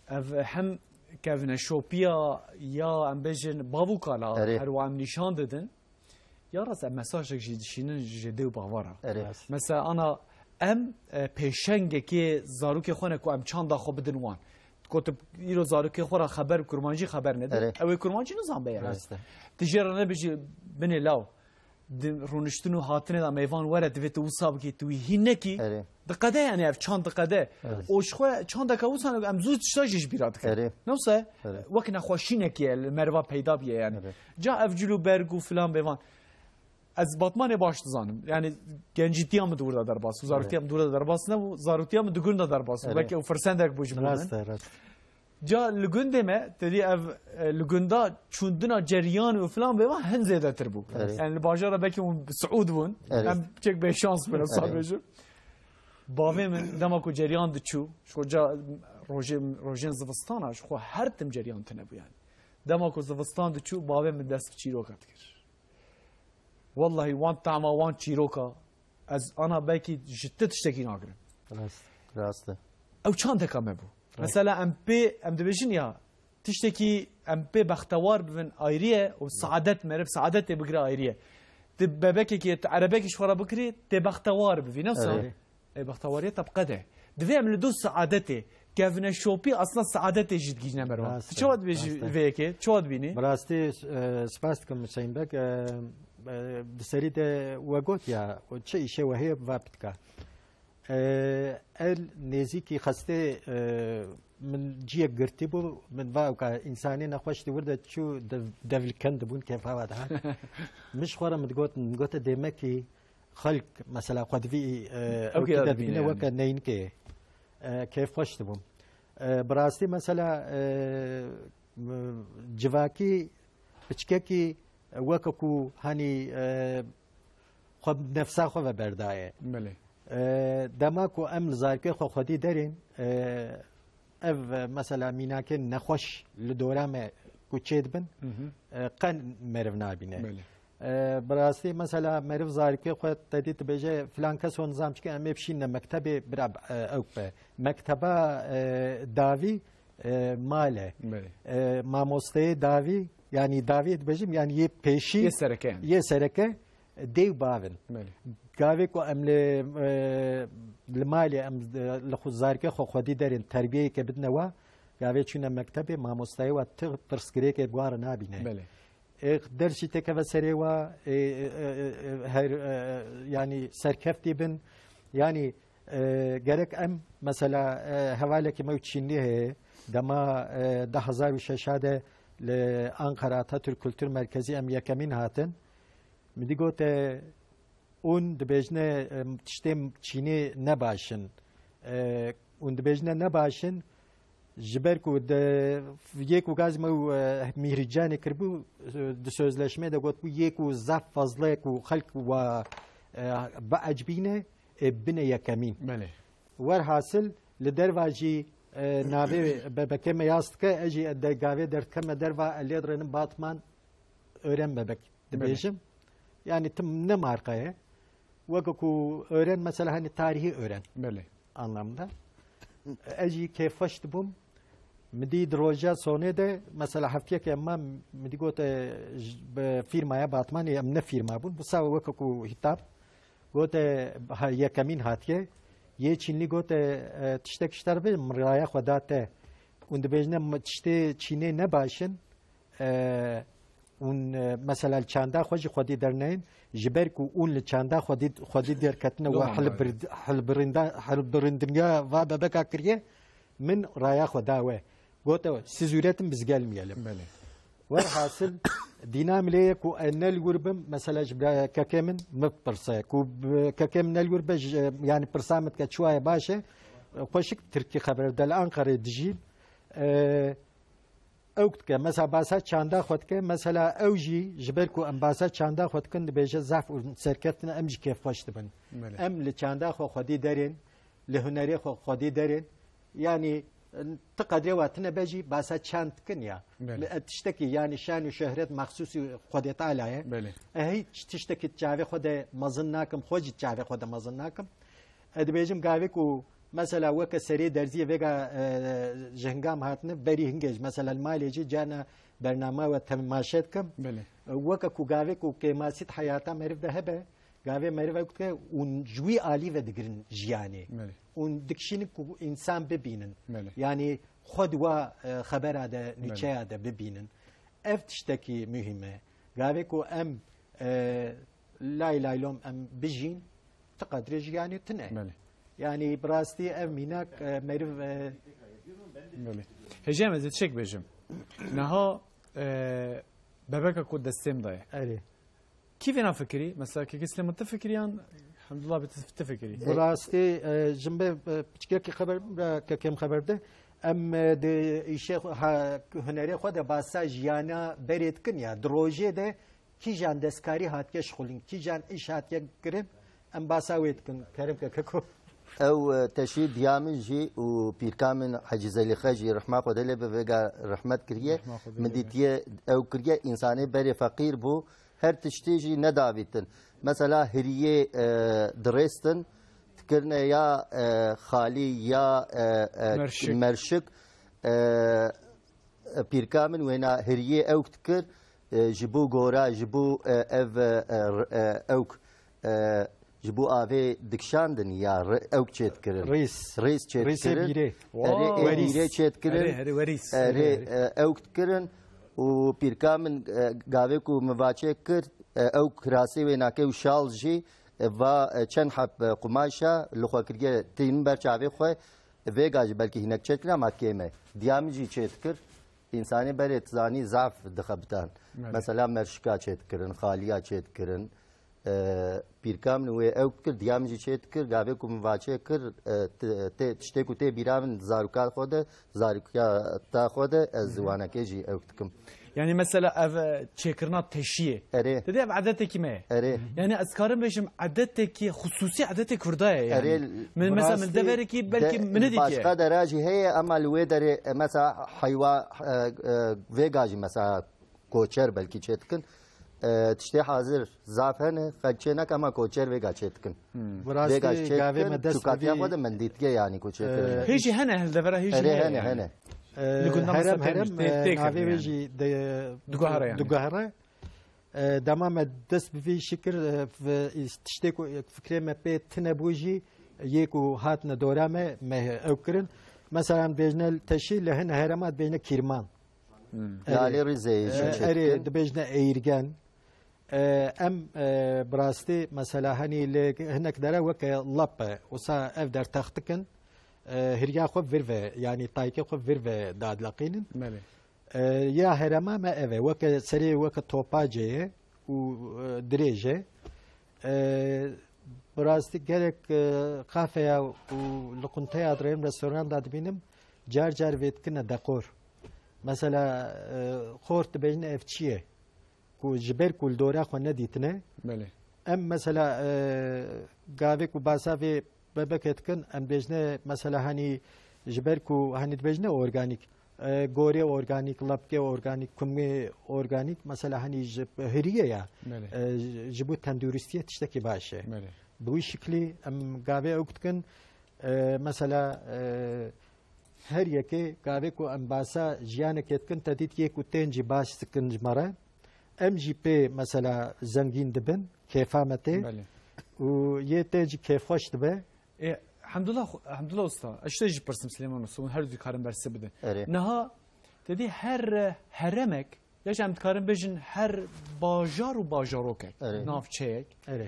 Ev hem kevneşopiya ya, em bêjin, bav û kala, Erê. Her wa em nîşan didin. Ya rast em mesajek jî dişînin ji dê û bavara. Erê. Rast. Mesela ana em, e, pêşengekê zarokê xwe ne ku em çanda xwe bidin wan. Gotim, îro zarokê xwe ra xeber kurmancî xeber nedin. Erê. Ew ê kurmancî nizan be yani. Rast e. Tu jê re nebêjî binê law. Di rûniştin û hatinê de mêvan were, divê tu wisa bikî, tu wî hîn nekî. Erê. Diqede yani ev çand diqede. Erê. Û ji xwe çandeke wisa em zû tişta jî ji bîra dikin. Erê. Ne wisa? Erê. Wek nexweşînekî ye, li meriva peyda bûye yani. Erê. Ca ev cil û berg û filan bêvan. Ez Batmanê baş dizanim. Yani gencîtiya min di wir de derbas bû. Zaroktiya min di wir de derbas nebû. Zaroktiya min di gund de derbas bû. Erê. Belkî ew firsendek bû ji bo min. Rast e, rast. Ca li gundê me, te dî ev, e, li gunda çûndina ceryan û filan bêvan hin zêdetir bû. Erê. Yani li bajara belkî hûn siûd bûn. Erê. Em çek bêşans bûn, ez Erê. Bêjim. Bavê min dema ku ceryan diçû, ji xwe ca rojê, rojên zivistana, ji xwe her tim ceryan tune bû yani. Dema ku zivistan diçû, bavê min dest bi çîroka dikir. Wellahî wan tama wan çîroka, ez ana belkî ji ti tiştekî nagirim. Rast, rast e. Ew çandeka me bû. Rast. Mesela em pê, em dibêjin ya, tiştekî em pê bextewar bibin ayrî ye û saadet meriv, saadetê bigire ayrî ye. Tu bebekekî, tu erebekî ji xwe re bikirî, tê bextewar bivî, ne wisa? Erê. E, bextewariyeta bi qede. Divê em li dû saadetê, kevneşopî aslında saadetê jî digihîne mervan. Rast e, tu çawa dibêjî rast e. Vê yekê? Çawa dibînî? Bi rastî, e, spas dikim Hüseyin Beg. E, e, di serî de we got ya, çi îşê we heye va pitika. E, el nêzîkî xestê, e, min ciyek girtî bû, min va ewka însanê nexweş di wir de çû dev-, devliken dibûn kêfa ve dihat. Min ji xwe re min digot, min gote dêmekî xelk, mesela, xwe divî, e, Ew ewkî kêda de dibîne dibîne yani. Weke neynikê, e, kêfxweş dibûm. E, bi rastî, mesela, e, m-, civakî, piçkekî, e, weke ku, hanî, e, xwe nefsa xwe ve berdaye. Belê. E, dema ku em li zarkê xwe xwedî derên, e, ev, e, mesela, mînakên nexweş li dora me ku çêdibin, Hı hı. E, qe meriv nabîne. Belê. E, bi rastî, mesela, meriv zarokê xwe te dî dibêje, filan kes hon nizam çike, em ê bişîne mektebê, bira, e, ew be. Mekteba, e, dawî, e, mal e. Belê. E, mamosteyê dawî, yanî dawî dibêjim, yanî yê pêşî, Yê sereke yani. Yê sereke, dê û bav in. Belê. Gavê ku em li, e, li malê em, e, li xwe zarokê xwe xwedî derên terbiyeyeke bidine wa, gavê çûne mektebê, mamosteyê wa ti pirsgirêkê bi wan re nabîne. Belê. Ê, dersî têkeve serê wa, ê, ê, ê, ê, her, ê, yanî serkeftî bin. Yanî, ê, gerek em, mesela, ê, hevalekî me û Çînlî heye. Dema, ê, du hezar û şeş de li Ankara Atatürk Kültür Merkezi em yekemîn hatin. Min dî gote, Hûn dibêjine, em, tiştê Çînê ne baş in. E, hûn dibêjine ne baş in, ji ber ku de yê ku gaz me û, e, Mîhrîcanê kiribû, e, di sözleşmeyê de gotibû, yê ku zaf fazla ku xelk wa, e, biecibîne, e, bine yekemîn. Belê. Werhasil li derva jî, e, navê bebekê me yaz dike, ez jî de gavê derdikeme derva, e, lê dirênim Batman Ören bebek dibêjim. Belê. Yani tim ne marka ye. Weke ku Ören mesela hani tarihi Ören Belê. Anlamda. Ez jî kêfxweş dibûm. Min dî di roja sonê de mesela heftiyeke em ma min dî gote ji, bi firmaya Batmanê em ne firma bûn. Bu sawe weke ku hitap gote ha, yekemîn hatiye. Yê Çînlî gote, e, tiştek ji te re bê, min raya xwe da te. Hûn dibêjine, mi tiştê Çînê ne baş in. E, hûn, e, mesela li çanda xwe jî xwedî derneyên, ji ber ku hûn li çanda xwedî, xwedî derketine we Doman hilbir-, hilbirinda-, hilbirindiniya va bebeka kiriye, min raya xwe da we. Gote, siz üretin, biz gelmeyelim. Belê. Werhasil, Dîna min lê ye ku ez ne li wir bim, mesela ji bira kekê min min pirse. Ku bi kekê min ne li wir be, ji, yani pirsa min dike çi waye baş e. Xweşik tirkî xeber de li Ankarê dijî. E, ew dike, mesela basa çanda xwe dike, mesela ew jî ji ber ku em basa çanda xwe dikin dibêje zaf û serkeftin em jî kêfxweş dibin. Belê. Em li çanda xwe xwedî derên, li hunerê xwe xwedî derên. Yani, ti qedrê we tine be jî basa çand dikin ya. Belê. Li, e, tiştekî, yani şan û şöhret mexsûsî Xwedê Teala ye. Belê. E, hiç tiştekî çavê xwe de mezin nakim, xwe jî çavê xwe de mezin nakim. E, dibêjim gavê ku mesela weke serê derziyê vêga, e, ji hingam hatine, berî hingê jî mesela li malê jî carna bernama we temaşe dikim. Belê. E, weke ku gavê ku kêmasî di heyata meriv de hebe, gavê meriv ew dike û ji wî alî ve digirin jiyanê. Belê. Û dikişînin ku însan bibînin. Belê. Yani xwe di wa, e, xebera de, Belê. nûçeya de bibînin. Ev tiştekî muhîm e. Gavê ku em, e, lay lay lom em bijîn, ti qedrê jiyanê tune. Belê. Yani bi rastî ev mînak, e, meriv, e, Belê. Hêjî em ez ê tiştek bêjim. Niha, e, bebeka ku destê min de ye. Erê. Kî vêna fikirî? Mesela kekê Silêman ti fikirî yan Hemdullah bi ti, ti fikirî? Bi rastî, e, ji min be, e, piçkekî xeber, e, kekêm xeber de. Em, e, di îşê xwe, ha, hunerê xwe de basa jiyana berê dikin ya. Di rojê de kîjan destkarî hatiye şixulin, kîjan îş hatiye kirin, em basa wê dikin. Kerem ke keko. Ew, e, teşî diya min jî û pîrka min Hecî Zelîxe jî rehma Xwedê lê bi vêga rehmet kiriye. Rehma Xwedê Min lê be. dîtiye ew kiriye, însanê berê feqîr bû, her tiştî jî nedavîtin. Mesela hiriyê, e, dirêstin, dikirine ya, e, xalî ya, e, e, Merşik. merşik. E, pîrka min wêna hiriyê ewk dikir, e, ji bo gora, ji bo, e, ev, e, e, r-, e, ewk, e, ji bo avê dikişandin ya r-, ewk çêdikirin. Rîs. Rîs Rîsê çêdikirin. bîrê. Erê, ê Werîs. bîrê çêdikirin. Erê, erê, werîs. Erê, Erê, erê. e, ewk dikirin û pîrka min, e, gavê ku min vaçê kir, e, ewk kirasê wê nake û şal jî, e, va, e, çend heb, e, qumaşa li xwe kiriye tînin ber çavê xwe. Vêga jî belkî hinek çêdikir ama kêm e. Diya min jî çêdikir. Însanê berê dizanî zaf dixebitan. Belê. Mesela merşika çêdikirin, xaliya çêdikirin. E, pîrka min wê ew dikir, diya min jî çêdikir. Gavê ku min vaçê kir, e, ti-, tê, tiştê ku tê bîra min zarûka xwe de, zarûka ta xwe de, ez Hı hı. ziwanekê jî ew dikim. Yani mesela ev, e, çêkirina teşiyê. Erê. Dede ev edetekî me ye. Erê. Yani ez karim bêjim edetekî, xusûsî edetê Kurda ye yani. Erê, Min mesela min rastî deverekî belkî de-, min dîtiye. başka dera jî heye ama li wê derê, e, mesela heywa, e, e, vêga jî mesela koçer belkî çêdikin. E, tiştê hazir zaf hene, xelk çê nake ama koçer vêga çêdikin. Hmm. Bi rastî Vêga çêdikin, gavê me dest çûkatiya bidî, xwe de min dîtiye yani koçer e, kirin. Hê jî hene hildevera, hê jî Erê hene hene, yani. hene. E, Li gunda herem, mesela herem, tê-, e, tê navê kirin wê yani. jî de-, Duguhara yani. duguhara. E, dema me dest bi vî şikir, e, v-, tiştê ku fikrê me pê tine bû jî, yê ku hatine dora me, me ew kirin. Mesela em dibêjine teşî, li hin herema dibêjine kîrman. Hmm. Erê. Li Alê Rizeyê jî E, çêdikin. erê, dibêjine eyrgen. E, em, e, bi rastî, mesela, henî li hinek dere weke lap e. Wisa ev der text dikin. E, hiriya xwe vir ve, yanî taykê xwe vir ve dadileqînin. Belê. E, ya herema me ev e. Weke serê weke topacê ye û, e, dirêj e. E, bi rastî gerek, e, kafeya û li qunteya dirêm restoran da dibînim, car car vê dikine deqor. Mesela, e, xort dibêjin ev çi ye? Ku ji ber ku li dora xwe nedîtine. Belê. Em mesela, e, gavê ku basa vê bebekê dikin, em dibêjine mesela henî ji ber ku henî dibêjine organîk, e, gorê organîk, lepkê organîk, kumê organîk, mesela henî ji hiriye ya, Belê. e, ji, ji bo tenduristiyê tiştekî baş e. Belê. Bi wî şiklî em gavê ew dikin, e, mesela, e, her yekê gavê ku em basa jiyanekê dikin, te dît yê ku tên jî baş dikin ji me re. Em jî pê mesela zengîn dibin, kêfa me tê. Belê. Û yê tê jî kêfxweş dibe. E, Hemdullah, Hemdullah Usta, ez ji te jî pirsim Silêman Usta, hûn her du dikarin bersiv bidin. Erê. Niha, te dî her heremek, ya jî em dikarin bêjin her bajar û bajarokek, Erê. navçeyek, Erê.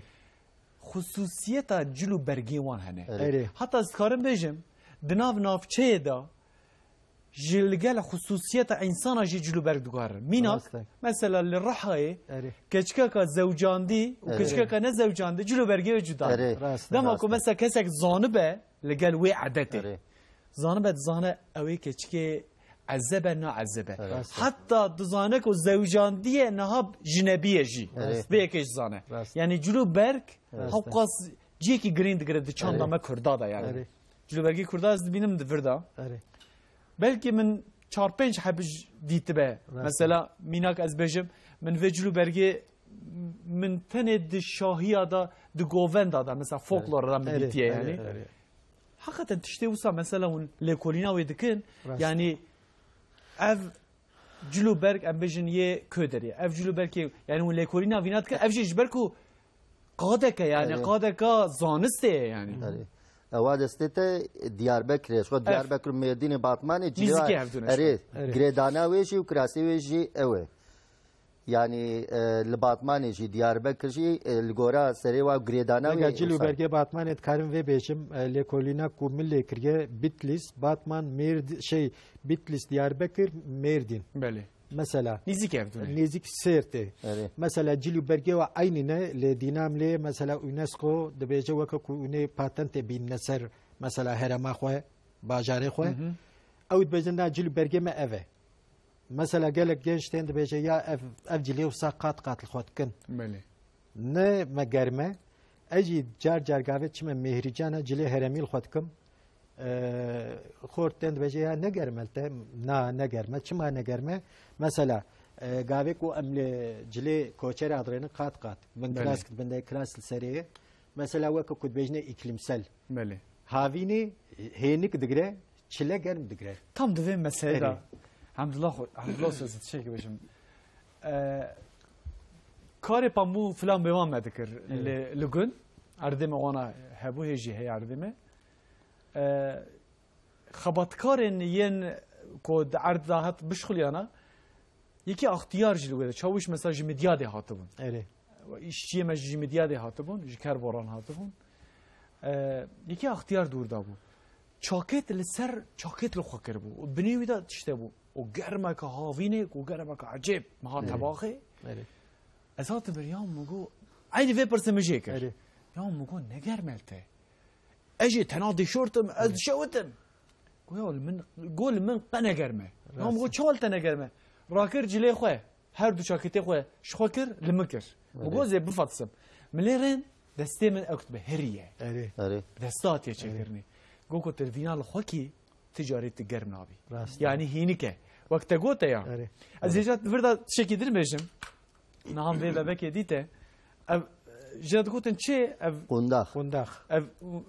xusûsiyeta cil û bergê wan hene. Erê. Erê. Heta ez dikarim bêjim, di nav navçeyê de ji li gel xusûsiyeta însana jî cilûberg diguherin. Mînak, Rast e. mesela li Rihayê Erê. keçikeka zewcandî û Erê. keçikeka nezewcandî cilûbergê wê cuda. Erê. Rast e. Dema Rast ku e. mesela kesek zanibe li gel wê edetê. Erê. Zanibe dizane ew ê keçikê ezeb e, na ezeb e. Erê. Rast e. Heta dizane ku zewcandiye niha jinebiye jî. Erê. Vê yekê jî zane. Rast. Yani cilûberg Rast e. hewqas cihekî girîng digire di çanda Erê. me Kurda da yani. Erê. Cilûbergê Kurda ez dibînim di vir de. Erê. Belkî min çar pênc heb j-, dîtibe. Rast. Mesela mînak ez bêjim, min vê cilûbergê min tenê di şahiya da, di govenda da, mesela folklora da min Erê, dîtiye erê, yani. erê. Heqeten tiştê wisa mesela hûn lêkolîna wê dikin, Rast. yani ev cilûberg em bêjin yê Koderê. Ev cilûbergê, yani hûn lêkolîna vîna dikin, ev jî ji ber ku qadeke yani, Erê. qadeka zanistê ye yani. Erê. Ewa destê te Diyarbekirê. Xwe Ev. Diyarbekir û Mêrdînê Batmanê cilê Nîzikî wa hevdû ne Erê. şo. Erê. Girêdana wê jî û kirasê wê jî ew e. Yani, e, li Batmanê jî, Diyarbekir jî, e, li gora serê wa girêdana Vega wê cil û wisa. bergê Batmanê dikarim vê bêjim, e, lêkolîna ku min lê kiriye, Bitlis, Batman, Mêrd-, şey, Bitlis, Diyarbekir, Mêrdîn. Belê. Mesela, Nêzîk ev dune. Nêzîk Sêrtê. Erê. Mesela, cil û bergê wa eynî ne, lê dînam lê, mesela, UNESCO dibêje weke ku hûnê patentê bînine ser, mesela, herêma xwe, bajarê xwe. Hı hı. Ew dibêjin, na, cil û bergê me ev e. Mesela, gelek genç tên dibêje, ya ev, ev cilê wisa qat qat li xwe dikin. Belê. Ne me germ e. Ez jî car car gavê çime Mêhrîcana cilê herêmî li xwe dikim. Ee, xort tên dibêje ya ne germ e li te? Na, ne germ e. Çima ne germ e? Mesela, e, gavê ku em li cilê koçerê adirênin qat qat. Bin Belê. Krask, bin de krask li serê ye. Mesela weke ku dibêjine îklîmsel. Belê. Havînê hênik digire, çile germ digire. Tam di vê meselê de, Erê. Hemdullah xwe, Hemdullah sözü tiştekî bêjim. Ee, karê pambû filan bêwan me dikir Erê. li, li gund. Erdê me wana hebû, hê jî heye erdê me. Ee, xebatkarên yên ku di erd de hat bişxuliyana, yekî axtiyar jî li wê de, çawiş mesela ji Midyadê hatibûn. Erê. Îşçiyê me jî ji Midyadê hatibûn, ji Kerboran hatibûn. Ee, yekî axtiyar dûr dabû. Çakêt li ser çakêt li xwe kiribû. Û binê wî de tişte bû. Û germeke havînê, û germeke ecêb. Miha Erê. tebaxê. Erê. Ez hatim bir, ya min got, eynî vê pirsê min jê kir. Erê. Ya min got, ne germ e li te? Ez jî tena dişortim, ez Hı. dişewitim. Go ya li min, go li min qe negerme. Ya min Rast. go çawa li te negerme? Rakir cilê xwe, her du çakitê xwe ji xwe kir, li min kir. Min Erê. go zê bifatism. Min lê rên destê min ewt bi hiriye. Erê. Erê. Desta hatiye çêkirinê. Go ku tu vîna li xwe kî, tu carê tu germ nabî. Rast. Yani hînik e. Wek te gote ya. Erê. Ez Erê. hêja vir da tişekî din bêjim. Niha vê bebekê dîte. Ev, e, jê digotin çi? Ev Qundax. Qundax. Ev,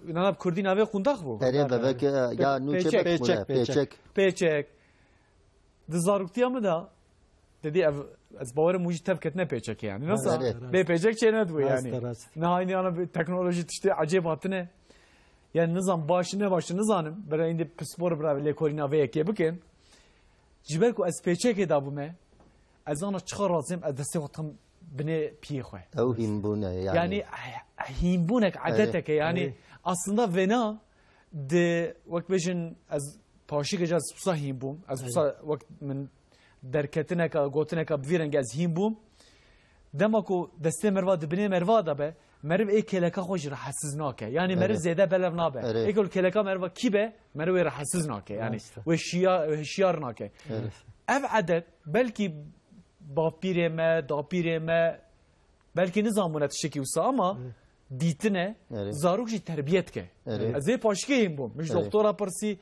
nana bi kurdî navê qundax bû? Erê bebek, e, ya nû çê Pêçek. bek bûne, Pêçek, pêçek. pêçek. Pêçek. Di zaroktiya min de, dedî ev, ez bawerim wî jî tev ketine pêçekê yani. Nasıl? Erê. Bê pêçek çê nedibû Rast yani. e, rast. Niha yine ana bir teknoloji tiştê ecêb hatine. Yani nizam baş ne baş nizanim. Bira indi pispor bira lêkolîna vê yekê bikin. Ji ber ku ez pêçekê dabûme, ez ana çiqa razêm ez destê xwe dikim binê piyê xwe. Ew hînbûn e yani. Yani, eh, hînbûnek, Erê. edetek e yani. Erê. Aslında vêna di, wek bêjin, ez paşî gece ez wisa hîn bûm. Ez Erê. wisa wek min derketineka, gotineka bi vî rengî ez hîn bûm. Dema ku destê merva di binê merva de be, meriv ê kêleka xwe jî rehetsiz nake. Yani meriv Erê. zêde belev nabe. Erê. Ê ku li kêleka merva kî be, meriv wê rehetsiz nake. Yani Rast e. wê şiya-, wê hişyar nake. Erê. Ev edet belkî bavpîrê me, dapîrê me, belkî nizanbûne tiştekî wisa ama Erê. dîtine, Erê. zarok jî terbiyet ke. Erê. Ez ê paşikê hîn bûm. Min ji Erê. doktora pirsî,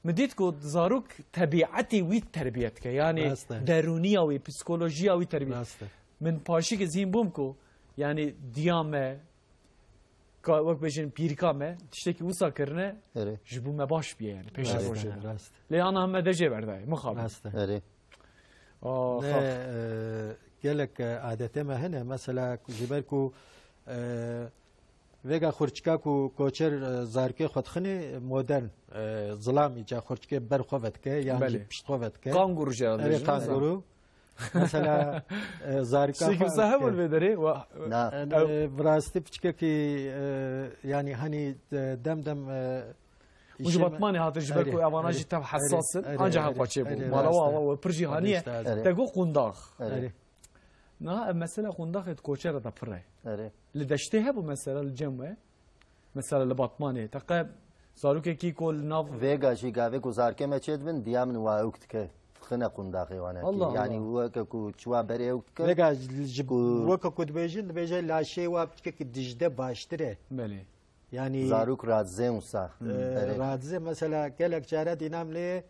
min dît ku zarok tebîetê wî terbiyet ke. Yani Rast e. derûniya wî, psikolojiya wî terbiyet. Rast e. Min paşî ez hîn bûm ku, yani diya me, ka, wek bêjin pîrika me, tiştekî wisa kirine, Erê. ji bo me baş biye yani, pêşe Rast rojê e, de. rast. Lê ana heme de jê berdayê, mixabin. Rast e. Erê. Aa, Ne, xab. e, gelek, e, adetê me hene, mesela ji ber ku, e, vêga xurçika ku koçer, e, zarikê xwe dixinê modern, e, zilamî ca xurçikê ber xwe vedike, yan Belê. jî pişt xwe vedike. Kanguru jê Erê, dibêjin, kanguru. Mesela, e, zarika Tiştekî xwe wisa hebû li vê derê? Wa-, Na. E, Ew- e, bi rastî piçkekî, e, yani hani, e, dem dem, e, Û ji Batmanê hatin, ji ber ku evana jî tev hesas in, anca hev xwe çêbû. Mala we ava we pir jî haniye. Te got qundax. Erê. Niha ev mesela qundaxê di koçera de pir e. Erê. Li deştê hebû mesela li cem we? Mesela li Batmanê. Teqe zarokekî ku li nav Vêga jî gavê ku zarkê me çêdibin, diya min wa ewk dike. Dixine qundaxê wanekî. Allah Allah. Yanî weke ku çiwa berê ewk dike. Vêga ji, ji, ku weke ku dibêjin, dibêje laşê wa bi tikekî dijde baştir e. Belê. Yanî zarok razê wisa. E, Erê. Razê mesela gelek care dînam lê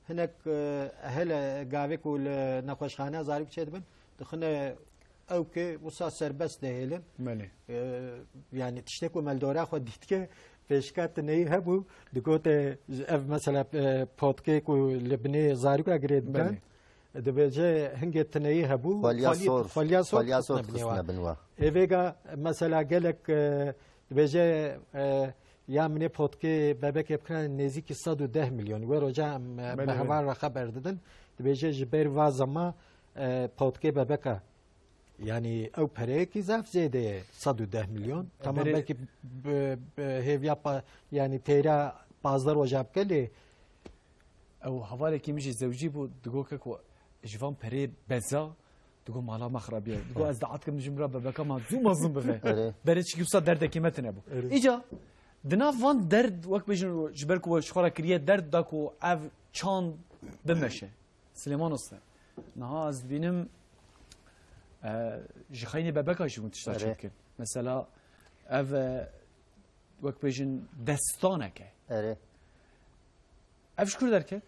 hinek, e, hele gavê ku li nexweşxane zarok çêdibin, dixine ewkê wisa serbest dihêlin. Belê. E, yanî tiştê ku me li dora xwe dîtike pêşka tineyî hebû, digote ev mesela, e, potkê ku li binê zaroka girê dikin, Belê. Dibêje hingê tineyî hebû, Xweliya xwelî-, sor, xweliya sor xweliya sor dixistine binê wa. Dixistine bin wa. Ê vêga mesela gelek, e, dibêje, e, ya minê potkê bebekê bikira nêzîkî sed û deh milyon. Wê roja em, e, Belê, me belê. Heval re xeber didin. Dibêje ji ber va zema, e, potkê bebeka. Yanî ew pereyekî zaf zêde ye, sed û deh milyon. Tamam, Berê- belkî bi, bi hêviya pa-, yanî teyra pazdeh roja bike lê Ew hevalekî min jî zewcî bû, digo ke ku ji van perê beza, digo mala me xirabiye. Digo ez daet kim ji min re bebeka ma zû mezin bive. Erê. Berê çikî wisa derdekî me tine bû. Erê. Îca di nav van derd wek bêjin ji ber ku we ji xwe re kiriye derd da ku ev çand bimeşe. Silêman Usta. Niha ez dibînim, e, ji xeynê bebeka jî hûn tişta Erê. Çêdikin. Mesela ev, e, wek bêjin destaneke. Erê. Ev ji kur derket?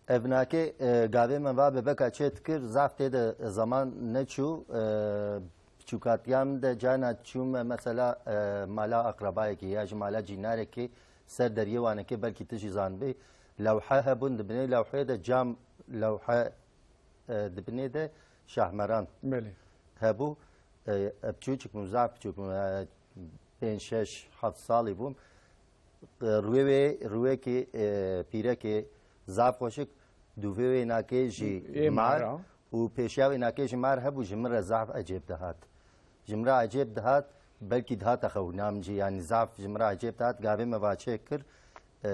Ev nake, e, gavê me va bebeka çê dikir, zaf tê de zaman neçû, e, piçûkatiya min de cana çûme mesela, e, mala akrabayekî ya ji mala cînarekî ser deriyê wanekê belkî tu jî zanibî. Lewhe hebûn, di binê lewheyê de cam lewhe, e, di binê de şahmeran Belê. Hebû. E, e, piçûçik bûm, zaf piçûk bûm, e, pênc, şeş, heft salî bûm. E, rûyê wê, rûyekê, e, pîrekê zaf xweşik, dûvê wê nakê jî Ê mar mar a. Û pêşiya wê nakê jî mar hebû, ji min re zaf ecêb dihat. Ji min re ecêb dihat, belkî dihata xewna min jî, yanî zaf ji min re ecêb dihat, gavê me va çê kir, e,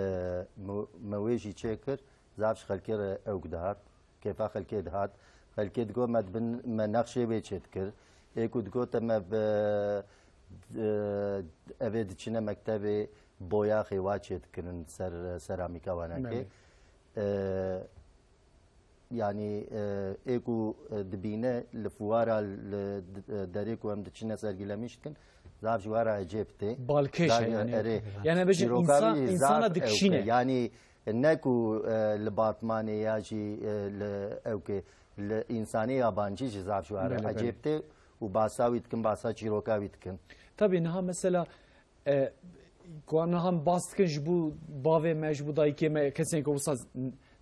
me, me wê jî çê kir, zaf ji xelkê re ewk dihat. Kêfa xelkê dihat. Xelkê digot me dibin, me nexşê wê çê dikir. Ê ku digot te me bi, e, evê diçine mektebê boyaxê wa çê dikirin ser seramîka wanekê. Belê. E, yanî, e, ê ku, e, dibîne li fuwara li d-, e, derê ku em diçine sergilemîş dikin, zaf ji we re ecêb tê. Balkêş e Zaf, yanî. Erê. Yani bêjin Çîroka insan, wî insana zaf dikişîne. Ewk e. Yanî Ne ku, e, li Batmanê ya jî, e, li ewkê, li însanê yabancî jî zaf ji wan re Belê, belê. Ecêb tê û basa wî dikin, basa çîroka wî dikin. Tabî niha mesela, e, ku niha em bas dikin ji bo bavê me, ji bo dayikê me, kesên ku wisa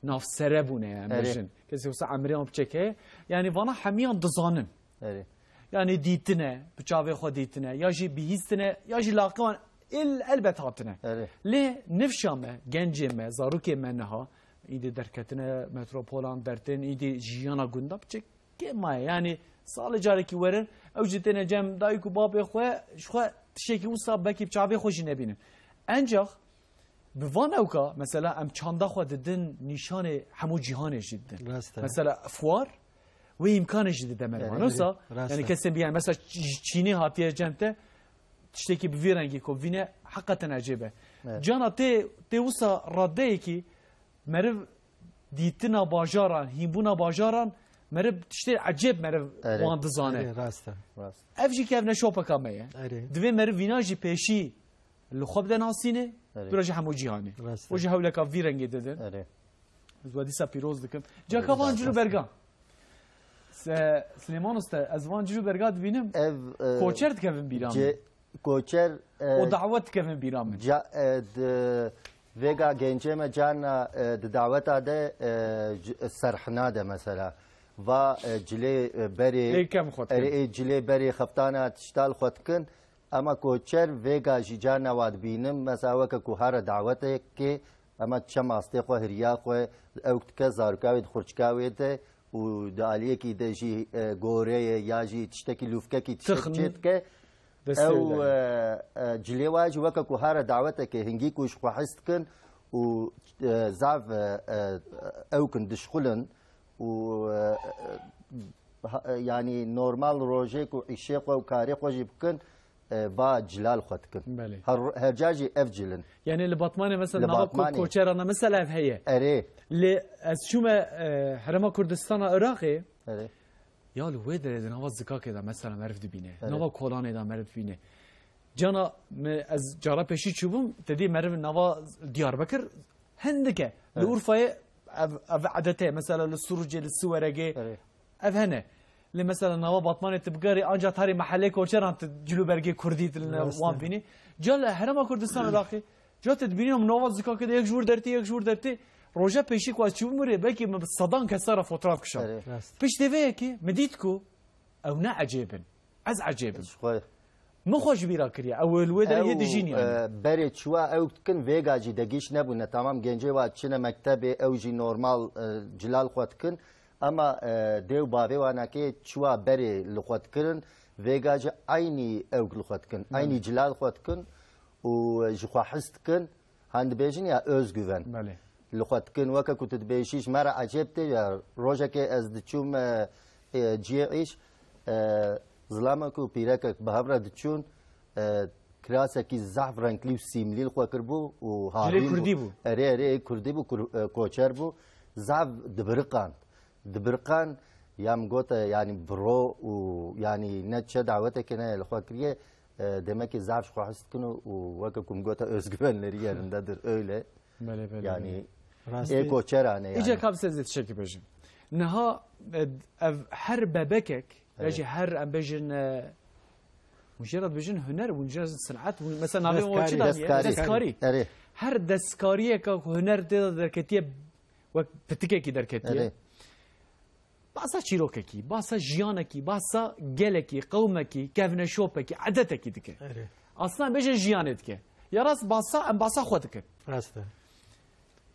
navsere bûne, em Erê. Bêjin. Kesên wisa emrê wan piçek heye. Yanî vana hemiyan dizanin. Erê. Yanî dîtine, bi çavê xwe dîtine, ya jî bihîstine, ya jî laqê wan el-, elbet hatine. Erê. Lê nifşa me, gencê me, zarokê me niha, îdî derketine metropolan, dertên îdî jiyana gunda piçekê maye. Yanî salê carekî werin, ew jî têne cem dayik û babê xwe, ji xwe tiştekî wisa belkî bi çavê xwe jî nebînin. Encax Bi van ewka, mesela, em çanda xwe didin nîşanê hemû cîhanê jî didin. Rast e. Mesela, fuar wê îmkanê jî dide merivan. Evet. Wisa, rast e. Yani kesên biyan, mesela, Ç-, Çînê hatiye cem te, tiştekî bi vî rengî ku vîne heqeten ecêb e. Evet. Cana tê, tê wisa radeyekî meriv dîtina bajaran, hînbûna bajaran, meriv tiştê ecêb meriv Evet. wan dizane. Evet, rast e. Rast. Ev jî kevne şopeka me ye. Evet. Divê meriv vîna jî pêşî li xwe bide nasînê, Erê. Dûra ji hemû cîhanê. Rast e. O ji hewleka vî rengê didin. Erê. Ez we dîsa pîroz dikim. Caka van cil û berga. Se-, Silêman Usta, ez van cil û berga dibînim. Ev, e, Koçer dikevin bîra min. Koçer, e, O dawet dikevin bîra min. Ca-, e, di, vêga gencê me carna, e, di daweta de, e, c-, serhina de mesela. Va, e, cilê, e, berê, Ê kem xwe dikin. Erê, ê cilê berê xeftana tiştal xwe dikin. Ema koçer vêga jî carna wa dibînim, mesela weke ku here dawetekê, ema çem astê xwe, hiriya xwe, ewk dike, zaroka wê di xurçika wê de û di aliyekî de jî, e, goreyê ya jî tiştekî lûfkekî tiştek Tixn. Çê dike. Destê Ew, wî de. e, e, cilê wa jî weke ku hare dawetekê hingî ku ji xwe hez dikin û, e, zaf, e, e, ew kin dişxulin û, e, e, ha, e, yanî normal rojê ku îşê xwe û karê xwe jî bikin, e, va cilal xwe dikin. Belê. Her, her ca jî ev cilin. Yanî li Batmanê mesela Li nava ko-, Batmanê. koçerana mesela ev heye. Erê. Lê ez çûme, e, Herêma Kurdistana Iraqê. Erê. Ya li wê derê di nava zikakê de mesela meriv dibîne. Erê. Nava kolanê de meriv dibîne. Cana me ez cara pêşî çûbûm, te dî meriv nava Diyarbekir hindik e. Li Evet. Urfayê ev, ev edetê, mesela li Surucê, li Siweregê, Evet. ev hene. Lê mesela nava Batmanê tu bigerî, anca tarî mehelê koçeran tu cilûbergê Kurdî tu li Rast wan e. bînî. Ca li Herêma Kurdistan Iraqê, ca tu dibînî em nava zikakê de yek ji wir dertî, yek ji wir dertî. Roja pêşî ku ez çûbûm rê, belkî min bi sedan kesa re fotoğraf kişand. Evet. Rast. Piştê vê yekê min dît ku ew ne ecêb in. Ez ecêb im. Ji xwe. Min xwe ji bîra kiriye. Ew li wê derê yê Ew, dijîn yani. e, berê çiwa ew dikin, vêga jî degîş nebûne. Tamam, gencê wa çine mektebê, ew jî normal, e, cilal xwe dikin. Ama, e, dê û bavê wanakê çiwa berê li xwe dikirin, vêga jî eynî ew li xwe dikin. Eynî cilal xwe dikin û ji xwe his dikin. Han dibêjin ya özgüven. Belê. Li xwe dikin, weke ku tu dibêjî, ji me re ecêb tê ya. Rojekê ez diçûm, e, e, cihê îş, e, zilamek û pîrekek bi hev re diçûn, e, kirasekî zehf renklî û sîmlî li xwe kiribû û Cilê havîn bû. Kurdî bû. Erê, erê, ê Kurdî bû, kur-, e, koçer bû. Zehf dibiriqand. Dibiriqan, ya min gote, yanî bro û yanî ne çi dawetekê ne li xwe kiriye, e, demekê zaf ji xwe his dikin û, û weke ku min gote özgüvenleri yerindedir, öyle. Belê, belê, Yani, belê. Rastî. Ê koçeran e yani. Îca ka bi ser zê tiştekî bêjim. Niha, e, ev her bebekek, ya Evet. jî her em bêjin, e, hûn jê re dibêjin huner, hûn jê re sin'et, hûn mesela navê wan Destkarî. çi daniye? Destkarî. Destkarî. Erê. Her destkariyeke ku huner tê de derketiye, wek pitikekî derketiye. Erê. Basa çîrokekî, basa jiyanekî, basa gelekî, qewmekî, kevneşopekî, edetekî dike. Erê. Aslında bêje jiyanê dike. Ya rast basa, em basa xwe dikin. Rast e.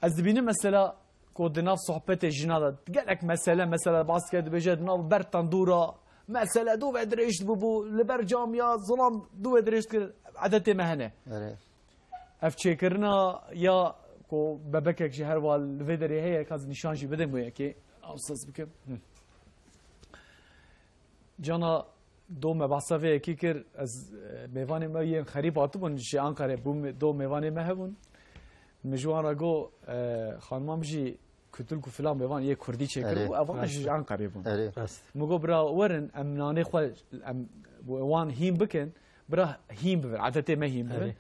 Ez dibînim mesela ku di nav sohbetê jina de gelek mesele, mesela bas kir dibêje di nav ber tendûra mesele dû ve dirêj bûbû, li ber camiya zilam dû ve dirêj dikir, edetê me hene. Erê. Ev çêkirina ya ku bebekek jî her wa li vê derê heye, ka ez nîşan jî bidim wê yekê, awsaz bikim. Hı. Cana do me behsa vê yekê kir, ez, e, mêvanê me yên xerîb hatibûn ji Ankarê bû, me, do mêvanê me hebûn. Min ji wan re got, e, xanimam jî Kütülk û filan bê van yê kurdî çêkir Erê. bû, ev van Rast. ji Ankarê bûn. Erê. Rast. Min got, bira, werin, em nanê xwe, em wan hîn bikin, bira hîn bibin, edetê me hîn bibin. Erê.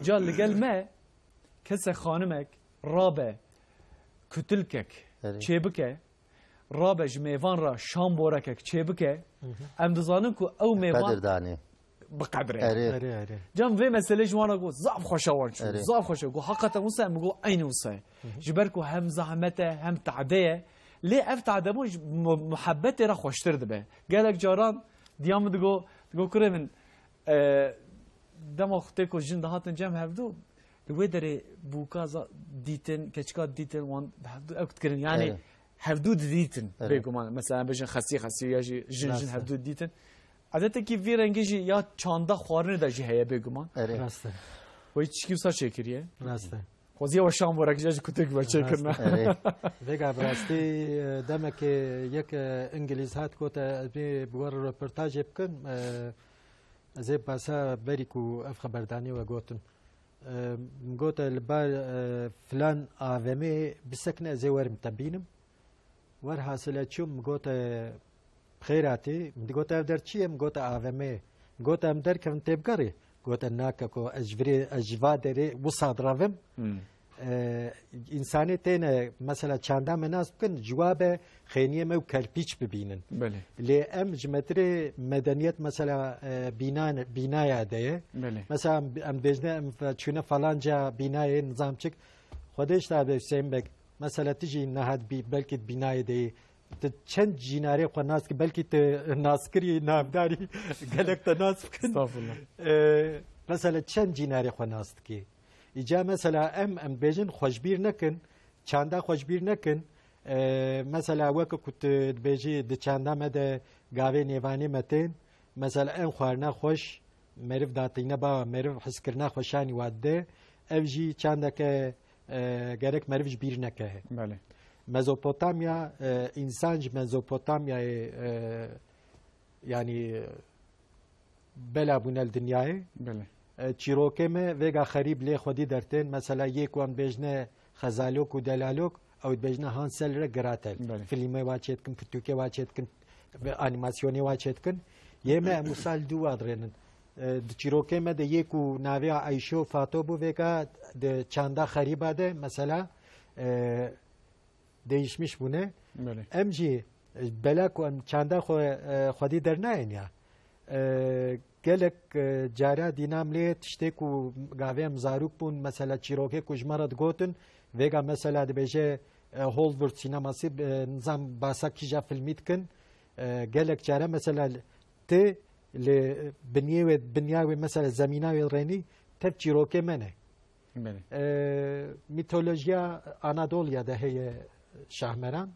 Ca li gel me, kese xanimek, rabe, kütülkek, Erê. çêbike, rabe ji mêvan re şamborekek çêbike, Hı hı. em dizanin ku ew mêvan Qedirdanê. bi qedre. Erê. Erê, erê. Cem vê meselê ji wan re got, zaf xweşa wan çû, Erê. zaf xweşa. Got, hakikaten wisa ye, min got, eynî wisa ye. Hı hı. Ji ber ku hem zahmet e, hem tade ye. Lê ev tade bûn ji mu-, muhebbetê re xweştir dibe. Gelek caran diya min digo, digo, kurê min, e, dema xwe tê ku jin dihatin cem hevdû, li wê derê bûka za-, dîtin, keçika dîtin, wan bi hevdû ew dikirin. Yani Erê. hevdû didîtin Erê. bêguman. Mesela bêjin xesî xesî ya jî jin jin Rast e. hevdû didîtin. Edetekî vî rengî jî ya çanda xwarinê de jî heye bêguman. Erê. Rast e. Wê çikî wisa çêkiriye. Rast e. Xweziye we şamborek jî ji kutik ve çêkirine. Rast e. Erê. Vêga bi rastî, e, demekê yek, e, Îngilîz hat gote, ez bê bi we re röportajê bikim, e, ez ê behsa berî ku ev xeberdanî we gotin. E, min gote li bar, e, filan A V M'ê bisekine, ez ê werim te bînim. Werhasile çûm, min gote, "Bi xêr hatî." Min digote, "Ev der çi ye?" Min gote, "A V M." Min gote, "Em derkevin tê bigerî?" Gote, "Na keko, ez ji virê, ez ji va derê wisa direvim." Hmm. E, însanê têne, mesela çanda me nas bikin, ciwabe xêniyê me û kerpîç bibînin. Belê. Lê em ji metirê medeniyet, mesela, e, bîna-, bînaya de ye. Belê. Mesela em, em dêjne, em fe-, çûne falanca bînayê, nizam çik. Xwedê ji te be Hüseyin Beg, mesela tu jî niha dibî, belkî di bînayê de yî. Tu çend cînarê xwe nas dikî, belkî tu naskirî, navdarî, gelek te nas bikin. Estağfurullah. E, mesela çend cînarê xwe nas dikî? Îca mesela em, em dibêjin xwe ji bîr nekin, çanda xwe ji bîr nekin. E, mesela weke ku tu dibêjî di çanda me de gavê nêvanê me tên, mesela em xwarina xweş, meriv datîne ba meriv hiskirina xweşanî wa dide, ev jî çandeke, e, gerek meriv ji bîr neke. Belê. Mezopotamya, e, însan ji Mezopotamyayê, e, yanî, e, bela bûne li dinyayê. Belê. E, çîrokê me vêga xerîb lê xwedî dertên. Mesela yê ku em bêjne xezalok û delalok, ew dibêjne Hansel re Gretel. Belê. Filmê wa çêdikin, pirtûkê wa çêdikin, ve animasyonê wa çêdikin. Yê me em wisa li dû wa dirênin. E, di çîrokê me de yê ku navê Ayşe û Fato bû, vêga di çanda xerîba de, mesela, e, değişmiş bûne. Belê. Em jî, e, bela ku em çanda xwe, e, xwedî dernayên ya. E, gelek, e, cara dîna em lê tiştê ku gavê em zarok bûn, mesela çîrokê ku ji me re digotin, vêga mesela dibêje, e, Hollywood sînemasî, e, nizam basa kîja filmî dikin. E, gelek cara mesela tê li binyê wê, binya wê mesela zemîna wê rênî tev çîrokê me ne. Belê. E, mîtolojiya Anadoliya de heye Şahmeran.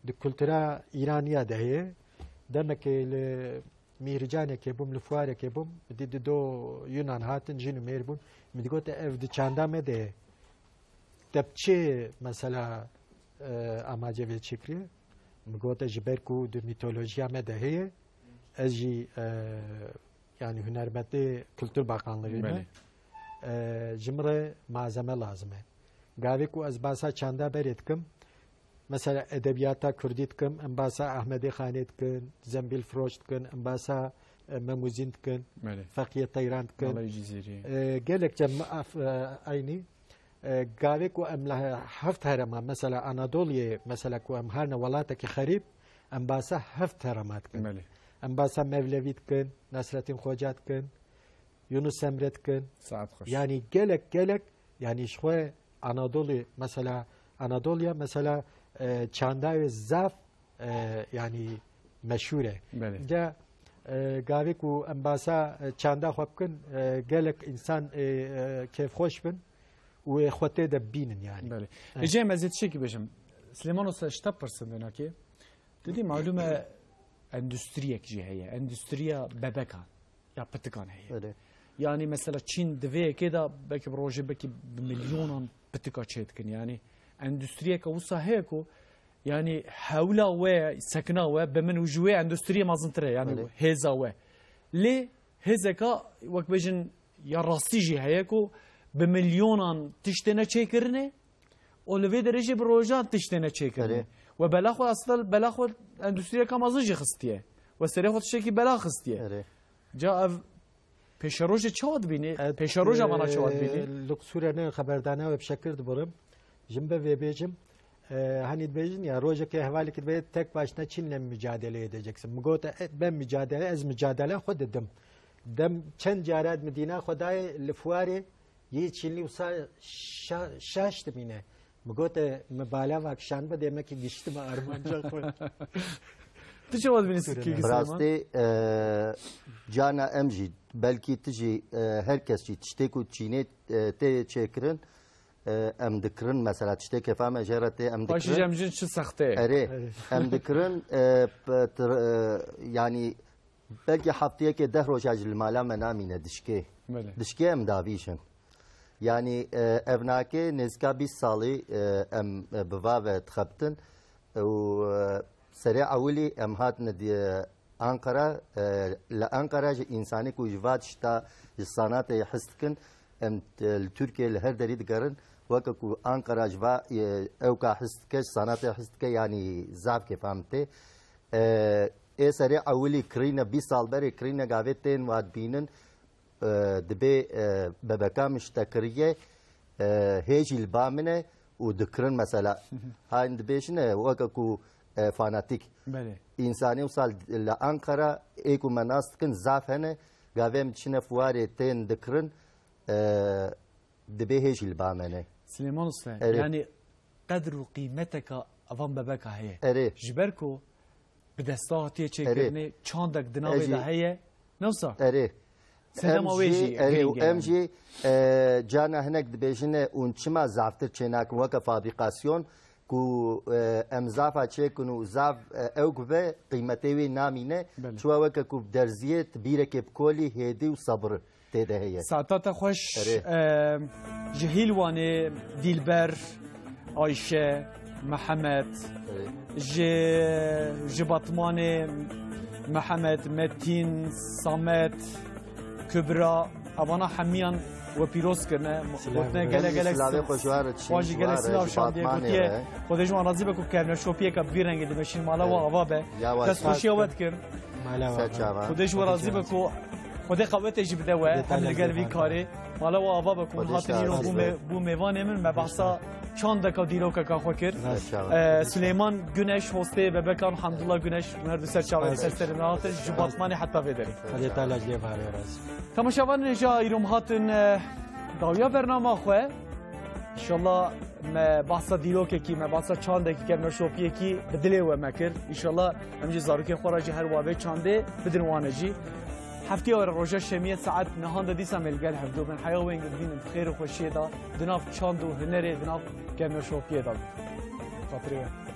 Di kultura Îraniya de heye. Demekê li Mîhricanekê bûm, li fuarekê bûm. Dî di do Yunan hatin, jin û mêr bûn. Min digote ev di çanda me de ye. Te bi çi mesela, e, amace vê çêkiriye? Min gote ji ber ku di mîtolojiya me de heye. Ez jî, e, yani hunermendê Kültür Bakanlığı me. Belê. E, ji min re malzeme lazim e. Gavê ku ez basa çanda berê dikim, mesela edebiyata kurdî dikim, em basa Ahmedê Xanê dikin, Zembil Firoş dikin, em basa, e, Memuzîn dikin, Belê. Feqiye Teyran dikin. Nalayê Cizîrî. E, gelek cem af-, e, eynî. E, gavê ku em li heft herema, mesela Anadoliyê, mesela ku em herne welatekî xerîb, em basa heft herema dikin. Belê. Em basa Mevlevî dikin, Nasrettin Xoca dikin, Yunus Emre dikin. Saet xweş. Yani gelek, gelek, yani ji xwe Anadolu, mesela Anadoluya, mesela, e, çanda wê zaf, e, yani meşhur e. Belê. Ca, e, gavê ku em basa, e, çanda xwe bikin, e, gelek insan, e, e, kêfxweş bin û ê xwe tê de bînin yani. Belê. Evet. Ê Cem, ez ê tiştekî bêjim. Silêman Usta, ji te pirsin vênakê. Tu dî malûm e, endustriyek jî heye. Endustriya bebekan ya pitikan heye. Belê. Yani mesela Çîn di vê yekê de belkî bi rojê belkî bi milyonan pitika çêdikin. Yani endustriyeke wisa heye ku yani hewla we, sekina we bi min û ji wê endustriyê mezintir e. Yani Belê. Hêza we. Lê hêzeka wek bêjin ya rastî jî heye ku bi milyonan tiştê ne çêkirine û li vê derê jî bi rojan tiştê ne çêkirine. Erê. We bela xwe aslında bela xwe endustriyeka mezin jî xistiye. We serê xwe tiştekî bela xistiye. Erê. Ca ev pêşerojê çawa dibînî? Evet, Pêşeroja vana çawa dibînî? E, li qisûrê ne xeberdana we bi şekir dibirim. Jin be vê bêjim. E, hani dibêjin ya, rojekê hevalekî dibê tek başına Çin'le mücadele edeceksin. Mi gote, e, ben mücadele, ez mücadele xwe didim. Dem çend carat mi dîna xwe dayê li fuarê yê Çinlî wisa şa-, şaş dimîne. Mi gote, mi bala va kişan be, demek ki giştime armanca xwe. Tu çawa dibînî Sure. Kî Bi Silêman? Rastî, e, cana em jî, belkî tu jî, e, her kes jî tiştê ku Çînê, e, tê çêkirin, e, em dikirin, mesela tiştê kefa me jê re tê em Paşî dikirin. Cem jin çi sexte ye? Erê, Erê. Em dikirin, e, p-, tir-, e, yani belkî hefteyekê deh roja ji li mala me namîne dişkê. Belê. Dişkê em davîjin. Yani, e, evnakê nêzika bîst salî, e, em, e, bi va ve dixebitin û, e, serê ewilî em hatine di-, Ankara, e, li Ankara ji însanê ku ji va tişta ji sanatê his dikin, em, e, li Tirkiye li her derî digerin, weke ku Ankara ji va, e, ewka his dike, ji sanatê his dike, yanî zaf kêfa min tê. E, ê serê ewilî kirîne, bîst sal berê kirîne gavê tên wa dibînin, e, dibê, e, bebeka min ji te kiriye, e, hê jî li ba min e û dikirin mesela. Hayn dibêjine weke ku, e, fanatîk. Belê. Însanê wisa li Ankara ê ku me nas dikin zaf hene, gavê em diçine fuarê tên dikirin, e, dibê hê jî li ba me ne. Silêman Usta, Erê. Yani qedr û qîmeteka evan bebeka heye. Erê. Ji ber ku bi desta hatiye Erê. Çêkirinê, çandek di navê Erê. De heye. Ne wisa? Erê. Sedema Em wê jî, jî erê, girîng e em yani. Jî, e, cana hinek dibêjine ûn çima zaftir çênakin weke fabrikasyon, ku, e, em zafa çêkin û zaf, e, ewk be, qîmetê wî namîne. Belê. Çuwa weke ku derziyê tu bîrekê bi kolî hêdî û sabir tê de heye. Saeta te xweş. Erê. E, ji Hîlwanê Dîlber, Ayşe, Mihemed, Erê. ji, ji Batmanê Mihemed, Metîn, Samet, Kubra, evana hemiyan we pîroz kirine. Silav. Gotine gelek, gelek silavê xwe ji we re dişîn, xwe jî gelek silav şandiye, gotiye, Xwedê ji wan razî be ku kerneşopiyeke bi vî rengê dimeşîn, mala we ava be. Ya we Destxweşiya we dikim. Mala we ava. Xwedê ji we razî be ku Xwedê qewetê jî bide we, Xwedê hem li gel vî karê. Mala we ava be ku hûn hatin îro bû mê-, bû mêvanê min, me behsa çandeka dîrokeka xwe kir. Ee, Süleyman Güneş, hostê bebekan, Hamdullah Güneş, hûn her du ser çavê ser serê me hatin, ji Batmanê heta vê derê. Xwedê Teala ji lê ve razî. Temaşevanên hêja, îro em hatin, e, dawiya bernama xwe. Înşallah me behsa dîrokekî, me behsa çandekî, kermeşopiyekî bi dilê we me kir. Înşallah em jî zarokên xwe re jî her wa vê çandê bidin wane jî. Heftiya we re roja şemiyê saet nehan de dîsa me li gel hevdû bin. Heya wengê bibînin di xêr û xweşiyê de, di nav çand û hunerê, di nav kermeşopiyê de. Xatirê we.